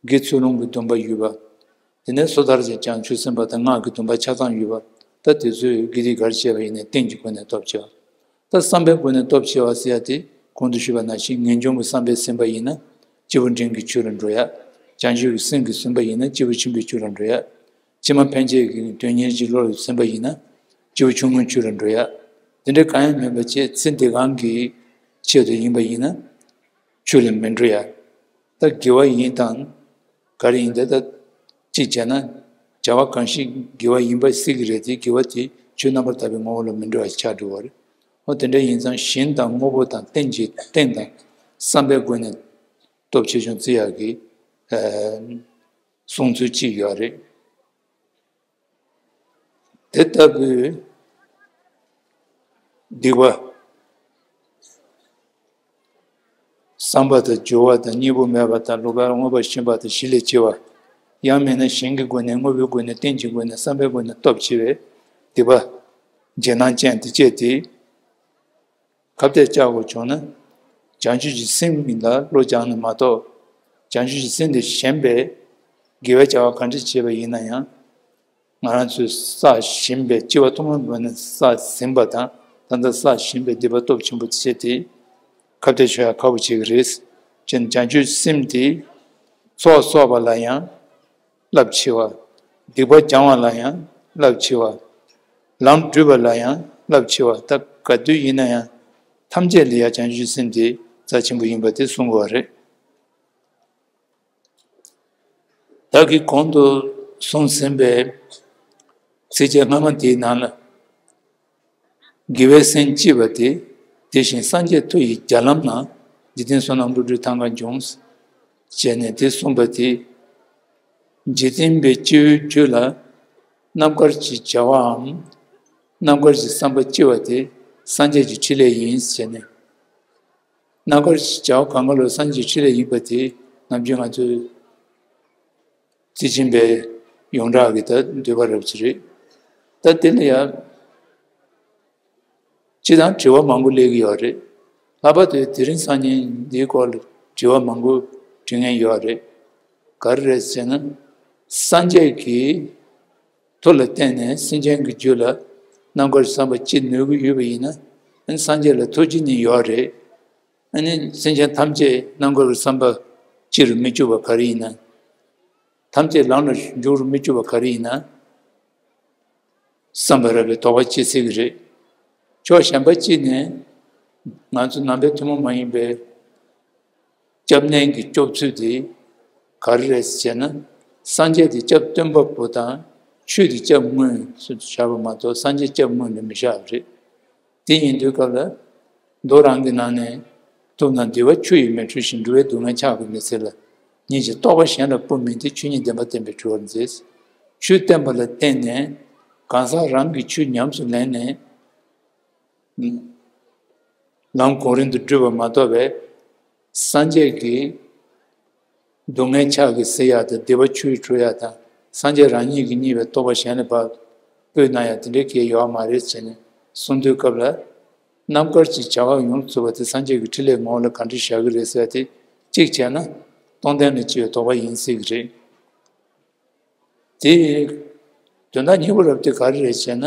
དགེ་ཚུལ་སློང་གི་སྡོམ་པ་ཡོད་པ། དེ་ནས་སོ་ཐར་གྱི་བྱང་ཆུབ་སེམས་དཔའ་དང་སྔགས་ཀྱི་སྡོམ་པ་ཆ་ཚང་ཡོད་པ། ད་དེ་ཚོས་དགེ་སྡིག་ག་རེ་བྱས་པ་ཡིན་ནའི་རྟེན་གྱི་སྒོ་ནས་སྟོབས་ཆེ་བ། ད་བསམ་པའི་སྒོ་ནས་སྟོབས་ཆེ་བ་ཟེར་ཡ་དེ་གོང་དུ་ཞུས་པ་ནང་བཞིན་ངེས་འབྱུང་གི་བསམ་པས་ཟིན་པ་ཡིན་ན་སྐྱེས་བུ་འབྲིང་གི་ཆོས་ལ་འགྲོ་ཡ། བྱང་ཆུབ་ཀྱི་སེམས་ཀྱིས་ཟིན་པ་ཡིན་ན་སྐྱེས་བུ་ཆེན་པོའི་ཆོས་ལ་འགྲོ་ཡ། ཕྱི་མ་ཕན་ཆད་ཀྱི་དོན་གཉེར་གྱི་བློ་ལ་ཟིན་པ་ཡིན་ན་སྐྱེས་བུ་ཆུང་ངུའི་ཆོས་ལ་འགྲོ་ཡ། དེ་འདྲ་གང་ཡང་མེད་པ་བྱས་ཚེ་འདི་གང་གི་ ཆེད་དུ་ཡིན་པ་ཡིན་ན་ཆོས་ལ་མི་འགྲོ་ཡ། ད་དགེ་བ་ཡིན་དང་ག་རེ་ཡིན་ད་ད་གཅིག་བྱས་ན་བྱ་བ་གང་ཞིག་དགེ་བ་ཡིན་པ་སྲིད་ཀྱི་རེད་དེ་དགེ་བ་དེ་ཆོས་རྣམ་པར་དག་པའི་ངོ་བོ་ལ་མི་འགྲོ་བ་ཆགས་འགྲོ་བ་རེད། འོ་དེ་འདྲ་ཡིན་ཙང་ཞེན་དང་དངོས་པོ་དང་རྟེན་གྱི་རྟེན་དང་བསམ་པའི་སྒོ་ནས་སྟོབས་ཆེ་ཆུང་བརྩི་ཡག་གི་གསུང་ཚུལ་གཅིག་ཡོད་རེད། དེ་ལྟ་བུའི་སྡིག་པ། བསམ་པ་དང་སྦྱོར་བ་དང་གཉིས་པོ་མེད་པ་དང་ལུག་པར་མངོན་པར་ཞེན་པ་དང་གཞི་ལས་སྐྱེ་བ། ཡང་མིན་ན་ཞེན་གྱི་སྒོ་ནས་དངོས་པོའི་སྒོ་ནས་རྟེན་གྱི་སྒོ་ནས་བསམ་པའི་སྒོ་ནས་སྟོབས་ཆེ་བའི་སྡིག་པ་འཇིགས་སྣང་ཅན་དེ་བཅས་ཏེ། ཁ་གཏད་བཅག་དགོས་བྱུང་ན། བྱང་ཆུབ་ཀྱི་སེམས་ལ་བློ་སྦྱངས་ནས་མ་གཏོགས། བྱང་ཆུབ་ཀྱི་སེམས་དེ་ཞན་པས་དགེ་བའི་བྱ་བ་ག་འདྲ་བྱས་པ་ཡིན་ན་ཡང་། ང་རང་ཚོས་བསགས་བཞིན་པའི་སྐྱེ་བ་ཐོག་མའི་ངོས་ནས་བསགས་ཟིན་པ་དང་ད་ལྟ་བསགས་བཞིན་པའི་སྡིག་པ་སྟོབས་ཆེན་པོ་བྱས་ཏེ། ཁ་གཏད་གཅོག་ཡ་ཁག་པོ་བྱེད་ཀྱི་རེད། ཅེས་བྱང་ཆུབ་སེམས་དེ་ཚོགས་གསོག་པ་ལ་ཡང་རླབས་ཆེ་བ། སྡིག་པ་སྦྱང་བ་ལ་ཡང་རླབས་ཆེ་བ། ལམ་བགྲོད་པ་ལ་ཡང་རླབས་ཆེ་བ། ད་ག་དུས་ཡིན་ན་ཡང་ཐམས་ཅད་ལ་ཡང་བྱང་ཆུབ་སེམས་དེ་རྩ་ཆེན་པོ་ཡིན་པ་དེ་གསུང་དགོས་པ་རེད། བདག་གིས་གོང་དུ་གསུངས་ཟིན་པའི་ཚིགས་བཅད་སྔ་མ་དེའི་ནང་ལ། དགེ་བའི་སེམས་བསྐྱེད་པ་དེ་དེ་བཞིན་སངས་རྒྱས་མཐུ་ཡིས་བརྒྱ་ལམ་ན། འཇིག་རྟེན་བསོད་ནམས་བློ་གྲོས་ཐང་ཀར་འབྱུང་། ཞེས་ནས་དེ་གསུངས་པ་དེ། འཇིག་རྟེན་པའི་སྐྱེ་བོའི་རྒྱུད་ལ་རྣམ་དཀར་གྱི་བྱ་བའམ་རྣམ་དཀར་གྱི་བསམ་པ་སྐྱེ་བ་དེ་སངས་རྒྱས་ཀྱི་ཕྲིན་ལས་ཡིན་ཞེས་ནས། རྣམ་དཀར་གྱི་བྱ་བ་གང་ག་ལ་སངས་རྒྱས་ཀྱི་ཕྲིན་ལས་ཡིན་པ་དེ་ནམ་རྒྱུན་ང་ཚོས་རྩིས་ཆེན་པའི་ཡོངས་གྲགས་ཀྱི་ད་འདོད་པ་རབ་ཅིག་རེད། ད་དེ་ལ་ཡང་སྤྱི་དང་དྲི་བ་མང་པོ་སླེབས་ཀྱི་ཡོད་རེད། ལྷག་པར་དུ་དེ་རིང་སང་ཉིན་འདིའི་སྐོར་ལ་དྲི་བ་མང་པོ་དྲི་མཁན་ཡོད་རེད། ག་རེ་རེད་ཟེར་ན། སངས་རྒྱས་ཀྱི་མཐུ་ལ་བརྟེན་ནས་སེམས་ཅན་གྱི་རྒྱུད་ལ་རྣམ་དཀར་བསམ་པ་སྐྱེ་ནུས་ཀྱི་ཡོད་པ་ཡིན་ན། སངས་རྒྱས་ལ་ཐུགས་རྗེ་ནི་ཡོད་རེད། ཨ་ནི་སེམས་ཅན་ཐམས་ཅད་རྣམ་དཀར་གྱི་བསམ་པ་སྐྱེ་རུ་མི་བཅུག་པ་ག་རེ་ཡིན་ན། ཐམས་ཅད་ལམ་ལ་འཇུག་རུ་མི་བཅུག་པ་ག་རེ་ཡིན་ན། བསམ་པ་རབ་པའི་དོགས་པ་སྐྱེ་སྲིད་ཀྱི་རེད། ཕྱོགས་གཞན་པ་གཅིག་ནས་ང་ཚོ་ནང་པའི་ཐུན་མོང་མ་ཡིན་པའི་སྐྱབས་གནས་ཀྱི་སྐྱོབ་ཚུལ་དེ་ག་རེ་རེད་ཟེར་ན། སངས་རྒྱས་དེ་སྐྱབས་སྟོན་པ་པོ་དང་ཆོས་དེ་སྐྱབས་དངོས་སུ་བཞག་པ་མ་གཏོགས་སངས་རྒྱས་སྐྱབས་དངོས་ལ་མི་བཞག་པ་རེད། དེ་ཡིན་དུས་སྐབས་ལ། མདོ་རང་གི་ནང་ནས། ཐུབ་རྣམས་བདེ་བ་ཆུ་ཡིས་མི་འཁྲུ་ཞིང་། འགྲོ་བའི་སྡུག་བསྔལ་ཕྱག་གིས་མི་སེལ་ལ། ཉིད་ཀྱི་རྟོགས་པ་གཞན་ལ་སྤུ་མིན་ཏེ། ཆོས་ཉིད་བདེན་པ་བསྟན་པས་གྲོལ་བར་མཛད། ཆོས་བསྟན་པ་ལ་བརྟེན་ནས་གང་ཟག་རང་གིས་ཆོས་ཉམས་སུ་ལེན་ནས་ལམ་གོང་རིམ་དུ་བགྲོད་པ་མ་གཏོགས་པའི་སངས་རྒྱས་ཀྱི་སྡུག་བསྔལ་ཕྱག་གིས་སེལ་ཡག་དང་བདེ་བ་ཆུ་ཡིས་འཁྲུ་ཡག་དང་སངས་རྒྱས་རང་ཉིད་ཀྱིས་བརྙེས་པའི་རྟོགས་པ་གཞན་ལ་ཕར་སྤོས་གནང་ཡག་དེ་འདྲའི་གལ་ཡོད་མ་རེད་ཟེར་ནས་གསུངས་དུས་སྐབས་ལ། རྣམ་དཀར་གྱི་བྱ་བ་ཡོངས་སུ་རྫོགས་པ་དེ་སངས་རྒྱས་ཀྱི་ཕྲིན་ལས་ངོ་བོ་ལ་ག་འདྲ་བཞག་གི་རེད་ཟེར་ཏེ། གཅིག་བྱས་ན་སྟོང་ལྡན་ལ་སྐྱེ་བའི་དོགས་པ་ཡིན་སྲིད་ཀྱི་རེད། དེ་དོན་དག་སྙིང་པོ་རབ་དེ་ག་རེ་རེད་ཟེར་ན།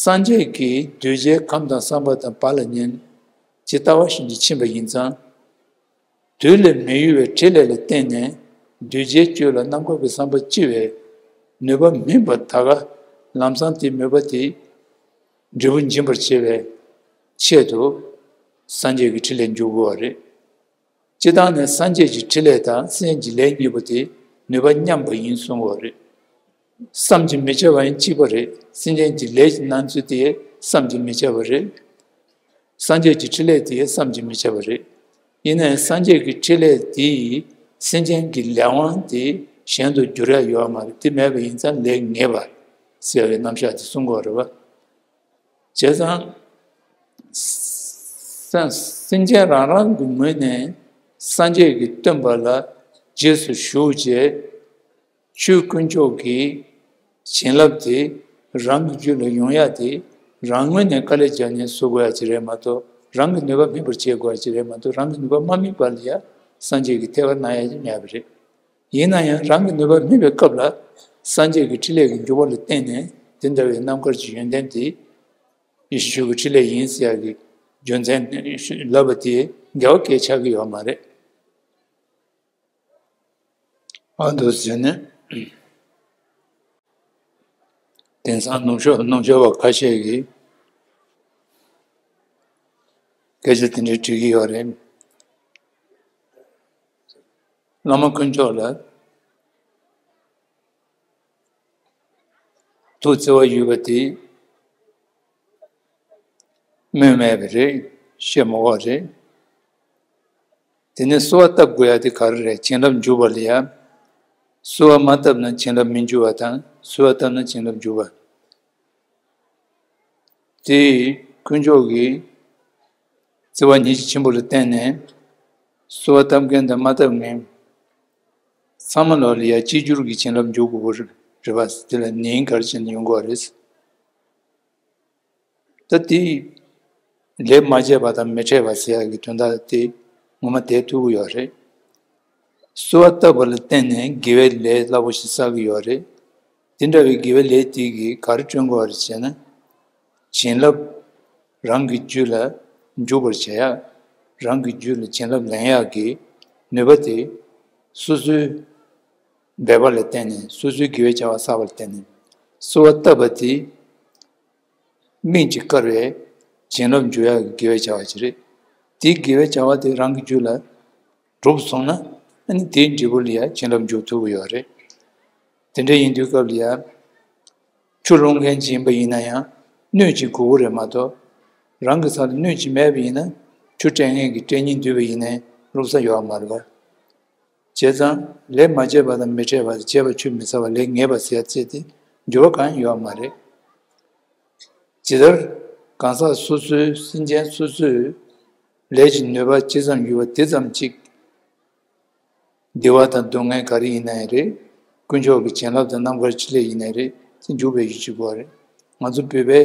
སངས་རྒྱས་ཀྱིས་གདུལ་བྱའི་ཁམས་དང་བསམ་པ་དང་བར་ལ་ཉོན་ཇི་ལྟ་བ་བཞིན་དུ་ཕྱིན་པ་ཡིན་ཙང་། དུས་ལས་མི་ཡོལ་བའི་ཕྲིན་ལས་ལ་བརྟེན་ནས་གདུལ་བྱའི་རྒྱུད་ལ་རྣམ་དཀར་གྱི་བསམ་པ་སྐྱེ་བའི་ནུས་པ་མིན་པ་ད་ག་ལམ་སང་དེའི་མོས་པ་དེ་འབྲས་བུ་འབྱིན་པར་བྱེད་པའི་ཆེད་དུ་སངས་རྒྱས་ཀྱི་ཕྲིན་ལས་འཇུག་དགོས་པ་རེད། སྤྱིར་བཏང་ནས་སངས་རྒྱས་ཀྱི་ཕྲིན་ལས་དང་སེམས་ཀྱི་ལས་གཉིས་པོ་དེ་ནུས་པ་མཉམ་པ་ཡིན་གསུང་བ་རེད། བསམ་གྱིས་མི་ཁྱབ་པ་ཡང་གཅིག་པ་རེད། སེམས་ཅན་གྱི་ལས་ཀྱི་སྣང་ཚུལ་དེ་བསམ་གྱིས་མི་ཁྱབ་པ་རེད། སངས་རྒྱས་ཀྱི་ཕྲིན་ལས་དེ་བསམ་གྱིས་མི་ཁྱབ་པ་རེད། ཡིན་ནའི་སངས་རྒྱས་ཀྱི་ཕྲིན་ལས་དེ་ཡིས་སེམས་ཅན་གྱི་ལས་དབང་དེ་གཞན་དུ་འགྱུར་ཡ་ཡོད་མ་རེད། དེ་མེད་པ་ཡིན་ཙང་ལས་ངེས་པ་ཟེར་བའི་རྣམ་གཞག་དེ་གསུང་གི་ཡོད་རེད་བ། བྱས་ཙང་། སེམས་ཅན་རང་རང་གི་ངོས་ནས་སངས་རྒྱས་ཀྱི་སྟོན་པ་ལ་རྗེས་སུ་ཞུགས་རྗེས། ཆོས་དཀོན་མཆོག་གི་བྱིན་རླབས་དེ་རང་གི་རྒྱུད་ལ་ཡོང་ཡ་དེ་རང་ངོས་ནས་དཀའ་ལས་རྒྱག་ནས་བཟོ་དགོས་ཡ་ཅིག་རེད་མ་གཏོགས། རང་གི་ནུས་པ་སྨིན་པར་བྱེད་དགོས་ཡ་ཅིག་རེད་མ་གཏོགས། རང་གི་ནུས་པ་མ་སྨིན་པ་ལ་ཡ་སངས་རྒྱས་ཀྱིས་ཐད་ཀར་གནང་ཡ་ཅིག་མེད་པ་རེད། ཡིན་ན་ཡང་རང་གི་ནུས་པ་སྨིན་པའི་སྐབས་ལ་སངས་རྒྱས་ཀྱི་ཕྲིན་ལས་ཀྱི་འབྱོར་པ་ལ་བརྟེན་ནས་དེ་འདྲ་བའི་རྣམ་དཀར་གྱི་ཡོན་ཏན་དེ་ཡེ་ཤེས་ཆོས་ཀྱི་ཕྲིན་ལས་ཡིན་ཟེར་ཡག་གི་རྒྱུ་མཚན་ལབ་པ་དེ་འགལ་བ་གང་ཡང་ཆགས་ཀྱི་ཡོད་མ་རེད། ཨ་འདུག་ཟེར་ནས། དེང་སང་ནུབ་ཕྱོགས་ནུབ་ཕྱོགས་པ་ཁ་ཤས་ཀྱིས། སྐད་ཆ་དེ་འདྲའི་དྲི་གི་ཡོད་རེད། བླ་མ་དཀོན་མཆོག་ལ་ཐུགས་བརྩེ་བ་ཡོད་པ་དེ་སྨོས་མེད་པ་རེད། བཤད་མ་དགོས་རེད། དེ་ནས་གསོལ་བ་བཏབ་དགོས་ཡ་དེ་ག་རེ་རེད། བྱིན་རླབས་འཇུག་པ་ལ་ཡ། གསོལ་བ་མ་བཏབ་ན་བྱིན་རླབས་མི་འཇུག་པ་དང་། གསོལ་བ་བཏབ་ན་བྱིན་རླབས་འཇུག་པ། དེ་དཀོན་མཆོག་གིས་བརྩེ་བ་ཉེར་ཞི་ཆེན་པོ་ལ་བརྟེན་ནས་གསོལ་བ་བཏབ་མཁན་དང་མ་བཏབ་མཁན་ཚང་མ་ལོག་ལ་ཡ་གཅིག་གྱུར་གྱི་བྱིན་རླབས་འཇུག་དགོས་པ་རེད་པ། དེ་ལ་ཉིན་ག་རེ་བྱས་ནས་ཡོང་དགོས་པ་རེད། ད་དེ་ལས་མ་བྱས་པ་དང་མི་འཕྲད་པ་ཟེར་ཡག་གི་དོན་དག་དེ་ངོ་མ་དེ་ཐུག་གི་ཡོད་རེད། གསོལ་བ་བཏབ་པ་ལ་བརྟེན་ནས་དགེ་བའི་ལས་སླ་པོ་ཞིག་བསགས་ཀྱི་ཡོད་རེད། དེ་འདྲ་བའི་དགེ་བའི་ལས་དེ་གིས་ག་རེ་བསྐྲུན་དགོས་པ་རེད་ཟེར་ན། བྱིན་རླབས་རང་གི་རྒྱུད་ལ་འཇུག་པར་བྱེད་ཡག་རང་གི་རྒྱུད་ལ་བྱིན་རླབས་ལེན་ཡག་གི་ནུས་པ་དེ་སོ་སོའི་འབད་པ་ལ་བརྟེན་ནས། སོ་སོའི་དགེ་བའི་བྱ་བ་བསགས་པ་ལ་བརྟེན་ནས། གསོལ་བ་བཏབ་པ་དེ་སྨིན་གྱི་དཀར་བའི་བྱིན་རླབས་འཇུག་ཡག་གི་དགེ་བའི་བྱ་བ་ཅིག་རེད། དེའི་དགེ་བའི་བྱ་བ་དེ་རང་གི་རྒྱུད་ལ་གྲུབ་སོང་ན། ཨ་ནི་དེའི་འབྲས་བུ་ལ་ཡང་བྱིན་རླབས་འཇུག་ཐུབ་ཀྱི་ཡོད་རེད། དེ་འདྲ་ཡིན་དུས་སྐབས་ལ་ཡང་ཆུ་བླུག་མཁན་ཅིག་ཡིན་པ་ཡིན་ན་ཡང་སྣོད་ཅིག་དགོས་ཀྱི་རེད་མ་གཏོགས། རང་གི་ས་ལ་སྣོད་ཅིག་མེད་པ་ཡིན་ན་ཆུ་སྤྲད་མཁན་གྱིས་སྤྲད་སྙིང་འདོད་པ་ཡིན་ནའི་བླུག་ས་ཡོད་མ་རེད་པ། བྱས་ཙང་ལས་མ་བྱས་པ་དང་མི་འཕྲད་པ་དང་བྱས་པ་ཆུད་མི་ཟ་བ་ལས་ངེས་པ་ཟེར་ཡ་ཚེ་དེ་འགྱུར་བ་གང་ཡང་ཡོད་མ་རེད། ཇི་ལྟར་གང་ཟག་སོ་སོའི་སེམས་ཅན་སོ་སོའི་ལས་ཀྱི་ནུས་པ་ཇི་ཙམ་ཡོད་པ་དེ་ཙམ་གཅིག་བདེ་བ་དང་སྡུག་བསྔལ་ག་རེ་ཡིན་ན་ཡང་རེད། དཀོན་མཆོག་གི་བྱིན་རླབས་དང་རྣམ་དཀར་ཆེ་ལེགས་ཡིན་ན་རེད། དེ་འཇུག་པའི་ཡུལ་གཅིག་པོ་རེད། ང་ཚོ་བོད་པའི་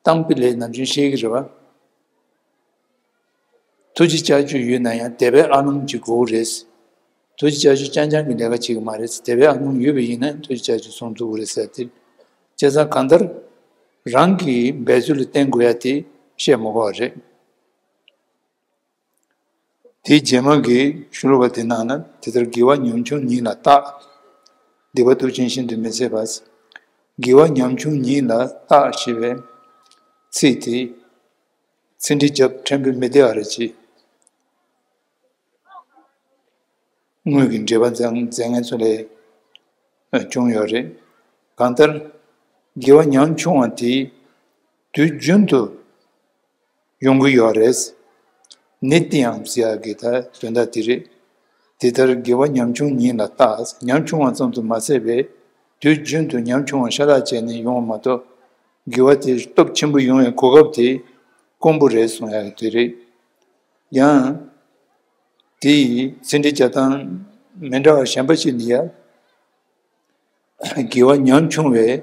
གཏམ་དཔེ་ལས་ནམ་རྒྱུན་བཤད་ཀྱི་རེད་བ། ཐུགས་རྗེ་ལྕགས་ཀྱུ་ཡོད་ན་ཡང་དད་པའི་ཨ་ལོང་ཅིག་དགོས་རེད། ཐུགས་རྗེ་ལྕགས་ཀྱུ་རྐྱང་རྐྱང་གིས་ལས་ཀ་བྱེད་ཀྱི་མ་རེད། དད་པའི་ཨ་ལོང་ཡོད་པ་ཡིན་ན་ཐུགས་རྗེ་ལྕགས་ཀྱུ་བཟུང་ཐུབ་ཀྱི་རེད་ཟེར་ཏེ། བྱས་ཙང་གང་ལྟར་རང་གི་འབད་རྩོལ་ལ་བརྟེན་དགོས་ཡ་དེ་བཤད་མ་དགོས་པ་རེད། དེའི་རྗེས་མ་གི་ཤོ་ལོ་ཀ་དེ་ནང་ན། དེ་ལྟར་དགེ་བ་ཉམ་ཆུང་ཉིད་ལ་བརྟག། སྡིག་པ་སྟོབས་ཆེན་ཤིན་ཏུ་མི་བཟད་པ། དགེ་བ་ཉམ་ཆུང་ཉིད་ལ་བརྟག་ཞེས་པའི་ཚིག་དེ་ཚིག་འབྲུ་རྒྱབ་ཕྲན་བུ་མི་བདེ་བ་རེ་ཅིག་དངོས་ཀྱི་འགྲེལ་པ་མཛད་མཛད་མཁན་ཚོ་ལས་བྱུང་ཡོད་རེད། གང་ལྟར་དགེ་བ་ཉམ་ཆུང་བ་དེ་དུས་རྒྱུན་དུ་ཡོང་གི་ཡོད་རེད། ནི་ཏི་ཡང་ཟེར་ཡག་གི་ད་དོན་དག་དེ་རེད། དེ་ལྟར་དགེ་བ་ཉམ་ཆུང་ཉིད་ལ་བརྟག། ཉམ་ཆུང་བ་ཙམ་དུ་མ་ཟད་པའི་དུས་རྒྱུན་དུ་ཉམ་ཆུང་བ་ཤ་སྟག་བྱས་ནས་ཡོང་བ་མ་གཏོགས། དགེ་བ་དེ་སྟོབས་ཆེན་པོ་ཡོང་བའི་གོ་སྐབས་དེ་དཀོན་པོ་རེད་གསུང་ཡག་གི་དེ་རེད། ཡང་དེའི་ཚིག་འབྲུ་རྒྱབ་སྟངས་མི་འདྲ་བ་གཞན་པ་ཞིག་ལ་ཡ། དགེ་བ་ཉམ་ཆུང་བའི་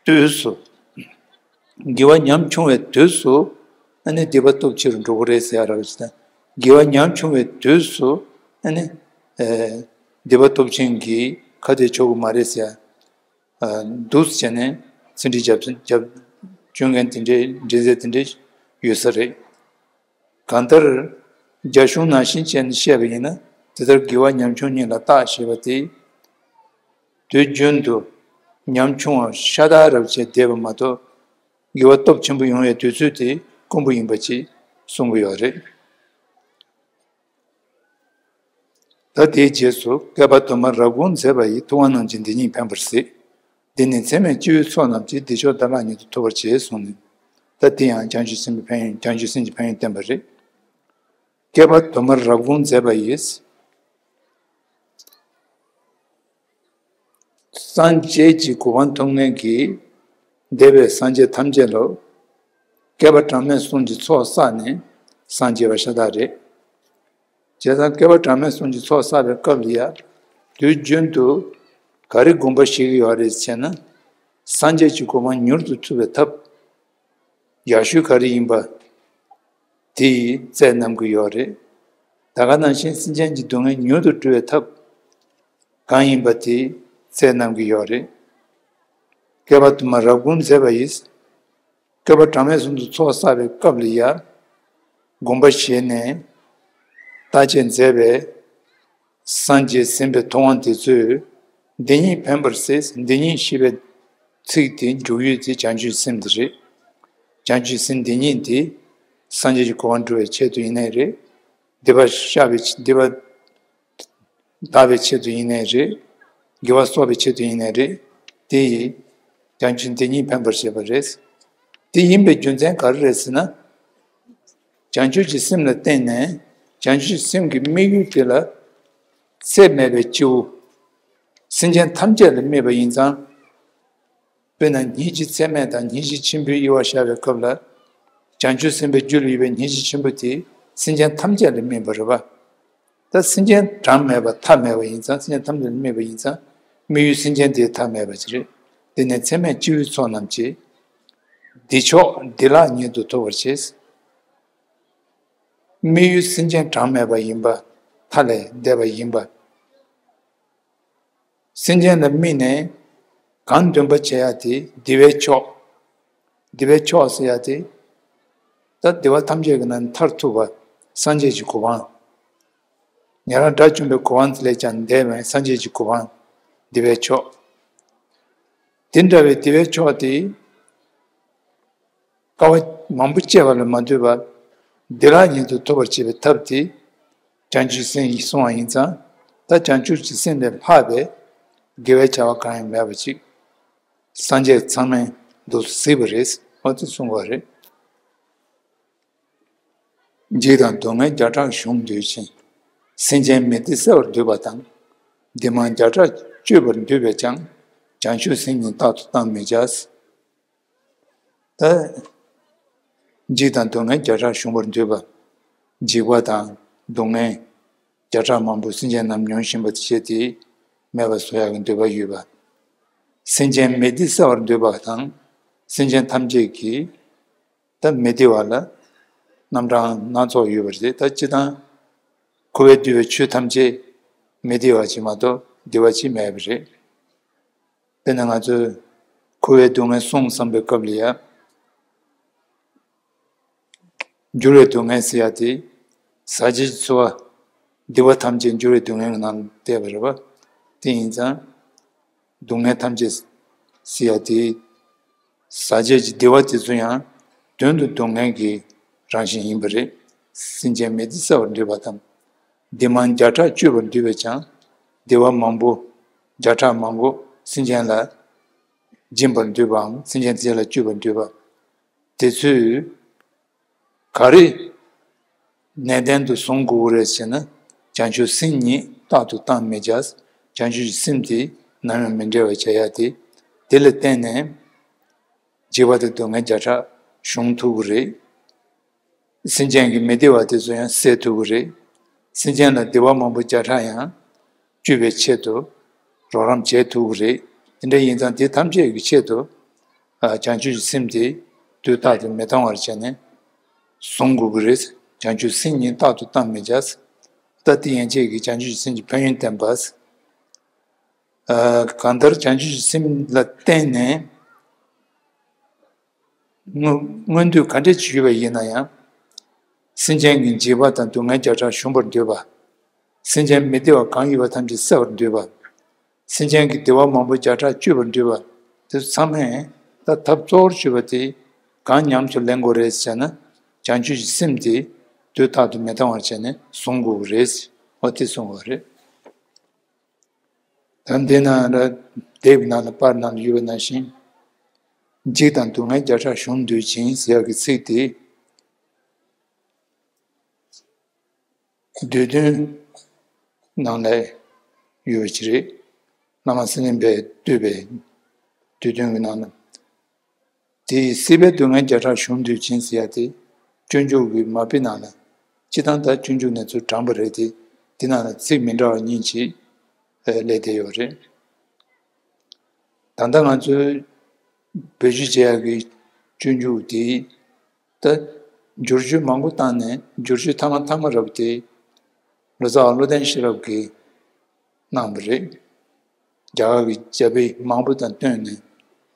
དུས་སུ། དགེ་བ་ཉམ་ཆུང་བའི་དུས་སུ་ཨ་ནི་སྡིག་པ་སྟོབས་ཆེ་རུ་འགྲོ་གི་རེད་ཟེར་ཡ་ར་བ་ཞིག་དང་། དགེ་བ་ཉམ་ཆུང་བའི་དུས་སུ་ཨ་ནི་ཨེ་སྡིག་པ་སྟོབས་ཆེན་གྱིས་ཁ་གཏད་གཅོག་གི་མ་རེད་ཟེར་ཡ། ཨ་འདུག་སེ་བྱས་ནས་ཚིག་འབྲུ་རྒྱབ་རྒྱབ་བཅུག་མཁན་དེ་འདྲའི་འགྲེལ་མཛད་དེ་འདྲའི་ཡོད་ས་རེད། གང་ལྟར་རྒྱ་གཞུང་ནང་བཞིན་བྱས་ནས་བཤད་པ་ཡིན་ན། དེ་ལྟར་དགེ་བ་ཉམ་ཆུང་ཉིད་ལ་བརྟག་ཞེས་པ་དེ། དུས་རྒྱུན་དུ་ཉམ་ཆུང་བ་ཤ་སྟག་རབ་བྱས་བསྡད་པ་མ་གཏོགས། དགེ་བ་སྟོབས་ཆེན་པོ་ཡོང་བའི་དུས་ཚོད་དེ་དཀོན་པོ་ཡིན་པ་ཅིག་གསུང་གི་ཡོད་རེད། ད་དེའི་རྗེས་སུ། བསྐལ་པ་དུ་མར་རབ་དགོངས་མཛད་པ་ཡིས། ཐུབ་དབང་རྣམས་ཀྱིས་འདི་ཉིད་ཕན་པར་གཟིགས། འདི་ནི་ཚད་མེད་སྤྱི་བོའི་ཚོགས་རྣམས་ཀྱིས། བདེ་མཆོག་དང་ལྷ་ཉིད་དུ་ཐོབ་པར་བྱེད་གསུངས་ནས། ད་དེ་ཡང་བྱང་ཆུབ་སེམས་དཔའི་ཕན་ཡོན། བྱང་ཆུབ་སེམས་ཀྱི་ཕན་ཡོན་བསྟན་པ་རེད། བསྐལ་པ་དུ་མར་རབ་དགོངས་མཛད་པ་ཡིས། སངས་རྒྱས་ཀྱི་གོ་འཕང་ཐོབ་མཁན་གྱི་འདས་པའི་སངས་རྒྱས་ཐམས་ཅད་ལ་བསྐལ་པ་གྲངས་མེད་གསུམ་གྱི་ཚོགས་བསགས་ནས་སངས་རྒྱས་པ་ཤ་སྟག་རེད། བྱས་ཙང་བསྐལ་པ་གྲངས་མེད་གསུམ་གྱི་ཚོགས་བསགས་པའི་སྐབས་ལ་ཡ། དུས་རྒྱུན་དུ་ག་རེ་དགོངས་པ་བཞེས་ཀྱི་ཡོད་རེད་ཟེར་ན། སངས་རྒྱས་ཀྱི་གོ་འཕང་མྱུར་དུ་ཐོབ་པའི་ཐབས་ཡག་ཤོས་ག་རེ་ཡིན་པ་དེ་བཙལ་གནང་གི་ཡོད་རེད། ད་ག་ནང་བཞིན་སེམས་ཅན་གྱི་སྡུག་བསྔལ་མྱུར་དུ་སྒྲོལ་བའི་ཐབས་གང་ཡིན་པ་དེ་བཙལ་གནང་གི་ཡོད་རེད། བསྐལ་པ་དུ་མར་རབ་དགོངས་མཛད་པ་ཡིས། བསྐལ་པ་གྲངས་མེད་གསུམ་དུ་ཚོགས་བསགས་པའི་སྐབས་ལ་ཡ། དགོངས་པ་བཞེས་ནས་བརྟག་དཔྱད་མཛད་པའི་སངས་རྒྱས་ཟིན་པའི་ཐུབ་དབང་དེ་ཚོས། འདི་ཉིད་ཕན་པར་གཟིགས། འདི་ཉིད་ཞེས་པའི་ཚིག་དེའི་འཇུག་ཡུལ་དེ་བྱང་ཆུབ་སེམས་དེ་རེད། བྱང་ཆུབ་སེམས་འདི་ཉིད་དེ་ སངས་རྒྱས་ཀྱི་གོ་འཕང་སྒྲུབ་པའི་ཆེད་དུ་ཡིན་ནའི་རེད། སྡིག་པ་བཤགས་པའི་སྡིག་པ་དག་པའི་ཆེད་དུ་ཡིན་ནའི་རེད། དགེ་བ་གསོག་པའི་ཆེད་དུ་ཡིན་ནའི་རེད། དེ་ཡིས་བྱང་ཆུབ་འདི་ཉིད་འཕེན་པར་བྱེད་པ་རེད། དེ་ཡིན་པའི་རྒྱུ་མཚན་ག་རེ་རེད་ཟེར་ན། བྱང་ཆུབ་ཀྱི་སེམས་ལ་བརྟེན་ནས་བྱང་ཆུབ་ཀྱི་སེམས་ཀྱི་དམིགས་ཡུལ་དེ་ལ་ཚད་མེད་པའི་སྐྱེ་བོ་སེམས་ཅན་ཐམས་ཅད་ལ་དམིགས་པ་ཡིན་ཙང་། དཔེར་ན་སྙིང་རྗེ་ཚད་མེད་དང་སྙིང་རྗེ་ཆེན་པོའི་དབྱེ་བ་བཤད་པའི་སྐབས་ལ། བྱང་ཆུབ་སེམས་དཔའི་རྒྱུད་ལ་ཡོད་པའི་སྙིང་རྗེ་ཆེན་པོ་དེ་སེམས་ཅན་ཐམས་ཅད་ལ་དམིགས་པ་རེད་པ། ད་སེམས་ཅན་གྲངས་མེད་པ་མཐའ་མེད་པ་ཡིན་ཙང་། སེམས་ཅན་ཐམས་ཅད་ལ་དམིགས་པ་ཡིན་ཙང་། དམིགས་ཡུལ་སེམས་ཅན་དེ་མཐའ་མེད་པ་ཅིག་རེད། དེ་ནས་ཚད་མེད་སྤྱི་བོའི་ཚོགས་རྣམས་ཀྱིས། བདེ་མཆོག་བདེ་བླག་ཉིད་དུ་ཐོབ་པར་བྱེད། དམིགས་ཡུལ་སེམས་ཅན་གྲངས་མེད་པ་ཡིན་པ། མཐའ་ལས་འདས་པ་ཡིན་པ། སེམས་ཅན་ལ་དམིགས་ནས་གང་འདུན་པ་བྱེད་ཡ་དེ་བདེ་བའི་མཆོག་བདེ་བའི་མཆོག་ཟེར་ཡ་དེ། ད་བདེ་བ་ཐམས་ཅད་ཀྱི་ནང་ནས་མཐར་ཐུག་པ་སངས་རྒྱས་ཀྱི་གོ་འཕང་། ཉན་རང་དགྲ་བཅོམ་པའི་གོ་འཕང་ལས་ཀྱང་འདས་པའི་སངས་རྒྱས་ཀྱི་གོ་འཕང་། བདེ་བའི་མཆོག་དེ་འདྲ་བའི་བདེ་བའི་མཆོག་དེ། དཀའ་བ་མང་པོ་སྤྱད་པ་ལ་མ་ལྟོས་པར་བདེ་བླག་ཉིད་དུ་ཐོབ་པར་བྱེད་པའི་ཐབས་དེ་བྱང་ཆུབ་སེམས་ཀྱིས་གསུངས་པ་ཡིན་ཙང་། ད་བྱང་ཆུབ་ཀྱི་སེམས་ལས་ལྷག་པའི་དགེ་བའི་བྱ་བ་གང་ཡང་མེད་པ་ཅིག་སངས་རྒྱས་ཚང་མས་འདུག་གཟིགས་པ་རེད། འོ་དེ་གསུངས་པ་རེད། འཇིགས་དང་སྡུག་བསྔལ་བརྒྱ་ཕྲག་གཞོམ་འདོད་ཅིང་། སེམས་ཅན་མི་བདེ་བསལ་བར་འདོད་པ་དང་། བདེ་མང་བརྒྱ་ཕྲག་སྤྱོད་པར་འདོད་པས་ཀྱང་། བྱང་ཆུབ་སེམས་ཉིད་རྟག་ཏུ་བཏང་མི་བྱ། ད། འཇིགས་དང་སྡུག་བསྔལ་བརྒྱ་ཕྲག་གཞོམ་པར་འདོད་པ། འཇིགས་པ་དང་སྡུག་བསྔལ་བརྒྱ་ཕྲག་མང་པོ་སེམས་ཅན་རྣམས་མྱོང་བཞིན་པ་དེ་བྱས་ཏེ་མེད་པར་བཟོ་ཡག་གི་འདོད་པ་ཡོད་པ། སེམས་ཅན་མི་བདེ་བསལ་བར་འདོད་པ་དང་། སེམས་ཅན་ཐམས་ཅད་ཀྱི་ད་མི་བདེ་བ་ལ་རྣམ་གྲངས་སྣ་ཚོགས་ཡོད་པ་རེད། ད་སྤྱིར་བཏང་འཁོར་བས་བསྡུས་པའི་ཆོས་ཐམས་ཅད་མི་བདེ་བ་ཅིག་མ་གཏོགས་བདེ་བ་ཅིག་མེད་པ་རེད། དཔེར་ན་ང་ཚོས་འཁོར་བའི་སྡུག་བསྔལ་གསུངས་བསམ་པའི་སྐབས་ལ་ཡ། འགྱུར་བའི་སྡུག་བསྔལ་ཟེར་ཡ་དེ། ཟག་བཅས་ཀྱི་ཚོར་བ། བདེ་བ་ཐམས་ཅད་འགྱུར་བའི་སྡུག་བསྔལ་གྱི་ནང་བསྡད་པ་རེད་པ། དེ་ཡིན་ཙང་། སྡུག་བསྔལ་ཐམས་ཅད་ཟེར་ཡ་དེ། ཟག་བཅས་ཀྱི་བདེ་བ་དེ་ཚོ་ཡང་དོན་དུ་སྡུག་བསྔལ་གྱི་རང་བཞིན་ཡིན་པ་རེད། སེམས་ཅན་མི་བདེ་བསལ་བར་འདོད་པ་དང་། བདེ་མང་བརྒྱ་ཕྲག་སྤྱོད་པར་འདོད་པས་ཀྱང་། བདེ་བ་མང་པོ་བརྒྱ་ཕྲག་མང་པོ་སེམས་ཅན་ལ་སྦྱིན་པར་འདོད་པའམ་སེམས་ཅན་དེ་ལ་སྤྱོད་པར་འདོད་པ། དེ་ཚོས་ག་རེ་ནན་ཏན་དུ་བཟུང་དགོས་རེད་ཟེར་ན། བྱང་ཆུབ་སེམས་ཉིད་རྟག་ཏུ་བཏང་མི་བྱ། བྱང་ཆུབ་ཀྱི་སེམས་དེ་ནམ་ཡང་མི་འབྲལ་བར་བྱ་ཡ་དེ། དེ་ལ་བརྟེན་ནས་འཇིགས་པ་དང་སྡུག་བསྔལ་བརྒྱ་ཕྲག་གཞོམ་ཐུབ་ཀྱི་རེད། སེམས་ཅན་གྱི་མི་བདེ་བ་དེ་ཚོ་ཡང་སེལ་ཐུབ་ཀྱི་རེད། སེམས་ཅན་ལ་བདེ་བ་མང་པོ་བརྒྱ་ཕྲག་ཡང་སྤྱོད་པའི་ཆེད་དུ་རོགས་རམ་བྱེད་ཐུབ་ཀྱི་རེད། དེ་འདྲ་ཡིན་ཙང་དེ་ཐམས་ཅད་ཀྱི་ཆེད་དུ། ཨ། བྱང་ཆུབ་ཀྱི་སེམས་དེ་དུས་རྟག་ཏུ་མི་གཏོང་བར་བྱས་ནས་བཟུང་དགོས་ཀྱི་རེད། བྱང་ཆུབ་སེམས་ཉིད་རྟག་ཏུ་བཏང་མི་བྱ། ད་དེ་ཡན་ཆད་ཀྱི་བྱང་ཆུབ་ཀྱི་སེམས་ཀྱི་ཕན་ཡོན་བསྟན་པ། ཨ། གང་ལྟར་བྱང་ཆུབ་ཀྱི་སེམས་ལ་བརྟེན་ནས། སྔོན་སྔོན་དུས་ག་འདྲ་ཅིག་ཡོད་པ་ཡིན་ན་ཡང་། སེམས་ཅན་གྱི་འཇིགས་པ་དང་སྡུག་བསྔལ་བརྒྱ་ཕྲག་གཞོམ་པར་འདོད་པ། སེམས་ཅན་མི་བདེ་བ་གང་ཡོད་པ་ཐམས་ཅད་བསལ་བར་འདོད་པ། སེམས་ཅན་གྱི་བདེ་བ་མང་པོ་བརྒྱ་ཕྲག་སྤྱོད་པར་འདོད་པ། དེ་ཚོ་ཚང་མས་ད་ཐབས་གཙོ་བོར་གྱུར་པ་དེ་གང་ཉམས་སུ་ལེན་དགོས་རེད་ཟེར་ན། བྱང་ཆུབ་ཀྱི་སེམས་དེ་དུས་རྟག་ཏུ་མི་གཏོང་བར་བྱས་ནས་བཟུང་དགོས་ཀྱི་རེད། འོ་དེ་གསུངས་པ་རེད། ད་འདི་ན་ར་དེབ་ནང་ལ་པར་ནང་ལ་ཡོད་པ་ནང་བཞིན། འཇིགས་དང་སྡུག་བསྔལ་བརྒྱ་ཕྲག་གཞོམ་འདོད་ཅིང་ཟེར་ཡག་གི་ཚིག་དེ། བསྡུས་དོན་ནང་ལ་ཡོད་པ་ཅིག་རེད། བླ་མ་སེང་བློན་པས་བསྡུས་པའི་བསྡུས་དོན་གྱི་ནང་ལ། དེ་ཡི་སྲིད་པའི་སྡུག་བསྔལ་བརྒྱ་ཕྲག་གཞོམ་འདོད་ཅིང་ཟེར་ཡ་དེ། སྤྱོད་འཇུག་གི་མ་དཔེ་ནང་ལ། སྤྱིར་བཏང་ད་སྤྱོད་འཇུག་ནས་ཚུར་དྲངས་པ་རེད་དེ། དེ་ནང་ལ་ཚིག་མི་འདྲ་བ་གཉིས་ཅིག་སླེབས་བསྡད་ཡོད་རེད། ད་ལྟ་ང་ཚོས་བེད་སྤྱོད་བྱེད་ཡག་གི་སྤྱོད་འཇུག་དེ། ད་བསྒྱུར་བཅོས་མང་པོ་བཏང་ནས། བསྒྱུར་བཅོས་ཐ་མ་ཐ་མ་རབ་དེ་ལོ་ཙཱ་བ་བློ་ལྡན་ཤེས་རབ་ཀྱིས་གནང་བ་རེད། རྒྱ་གར་གྱི་རྒྱ་དཔེ་མང་པོ་དང་བསྟུན་ནས།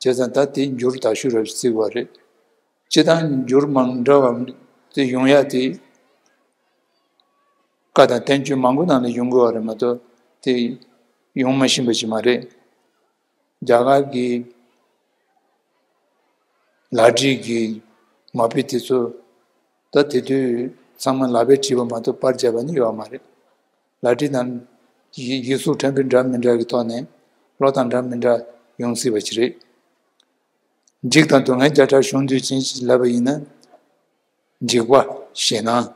བྱས་ཙང་ད་དེ་འགྱུར་དག་ཤོས་རབ་ཅིག་བརྩི་དགོས་པ་རེད། སྤྱིར་བཏང་འགྱུར་མི་འདྲ་བ་དེ་ཡོང་ཡ་དེ། བཀའ་དང་བསྟན་བཅོས་མང་པོ་ནང་ལ་ཡོང་དགོས་པ་རེད་མ་གཏོགས། དེ་ཡོང་མ་བཞིན་པ་ཞིག་མ་རེད། རྒྱ་གར་གྱི་ལག་བྲིས་ཀྱི་མ་དཔེ་དེ་ཚོ་ ད་དེ་དུས་ཚང་མ་ལག་པས་བྲིས་པ་མ་གཏོགས་པར་བརྒྱབ་པ་ནི་ཡོད་མ་རེད། ལག་བྲིས་དང་ཡིག་ཡིག་གཟུགས་ཕྲན་བུ་འདྲ་མི་འདྲ་གི་ཐོག་ནས་བློ་དང་འདྲ་མི་འདྲ་ཡོང་སྲིད་པ་ཅིག་རེད། འཇིགས་དང་སྡུག་བསྔལ་བརྒྱ་ཕྲག་གཞོམ་དུས་ཅན་ཞེས་ལབ་པ་ཡིན་ན། འཇིགས་པ་ཞེད་སྣང་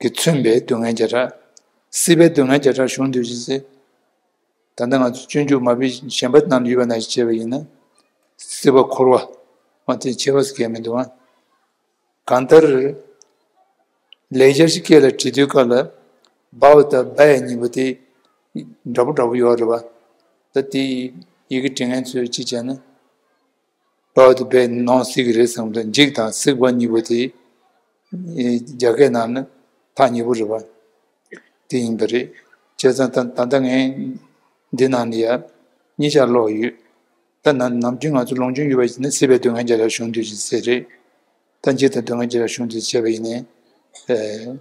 གིས་མཚོན་པའི་སྡུག་བསྔལ་བརྒྱ་ཕྲག་སྲིད་པའི་སྡུག་བསྔལ་བརྒྱ་ཕྲག་གཞོམ་དུས་ཅན་ཟེར། ད་ལྟ་ང་ཚོ་སྤྱོད་འཇུག་མ་དཔེ་གཞན་པ་ནང་ལ་ཡོད་པ་ནང་བཞིན་བྱས་པ་ཡིན་ན། སྲིད་པ་འཁོར་བ་མ་དེ་ཆེ་བ་ཟེར་གྱི་མི་འདུག་ཨ། གང་ལྟར། ལེགས་སྦྱར་ཞིག་སྐད་ལ་བྲིས་དུས་སྐབས་ལ། བའོ་དང་བའི་གཉིས་པོ་དེ་འདྲ་པོ་འདྲ་པོ་ཡོད་རེད་པ། ད་དེ་ཡི་གེ་འབྲི་མཁན་ཚོས་ཅི་བྱས་ན། བའོ་དང་བའི་ནང་སྲིད་ཀྱི་རེད་བསམ་དུས་འཇིགས་དང་སྲིད་པ་གཉིས་པོ་དེ་རྒྱ་སྐད་ནང་ན་ཐག་ཉེ་པོ་རེད་པ། དེ་ཡིན་པ་རེད། བྱས་ཙང་ད་ད་ལྟ་ངས་འདི་ནང་ལ་ཡ་གཉིས་ཆར་ཀློག་ཡོད། ད་ནམ་ནམ་རྒྱུན་ང་ཚོ་ལུང་སྦྱོང་ཡོད་པ་ཞིག་ན་སྲིད་པའི་སྡུག་བསྔལ་བརྒྱ་ཕྲག་གཞོམ་དུས་ཅན་ཟེར་རེད། ད་འཇིགས་དང་སྡུག་བསྔལ་བརྒྱ་ཕྲག་གཞོམ་དུས་བྱས་པ་ཡིན་ནའི། ཨེ།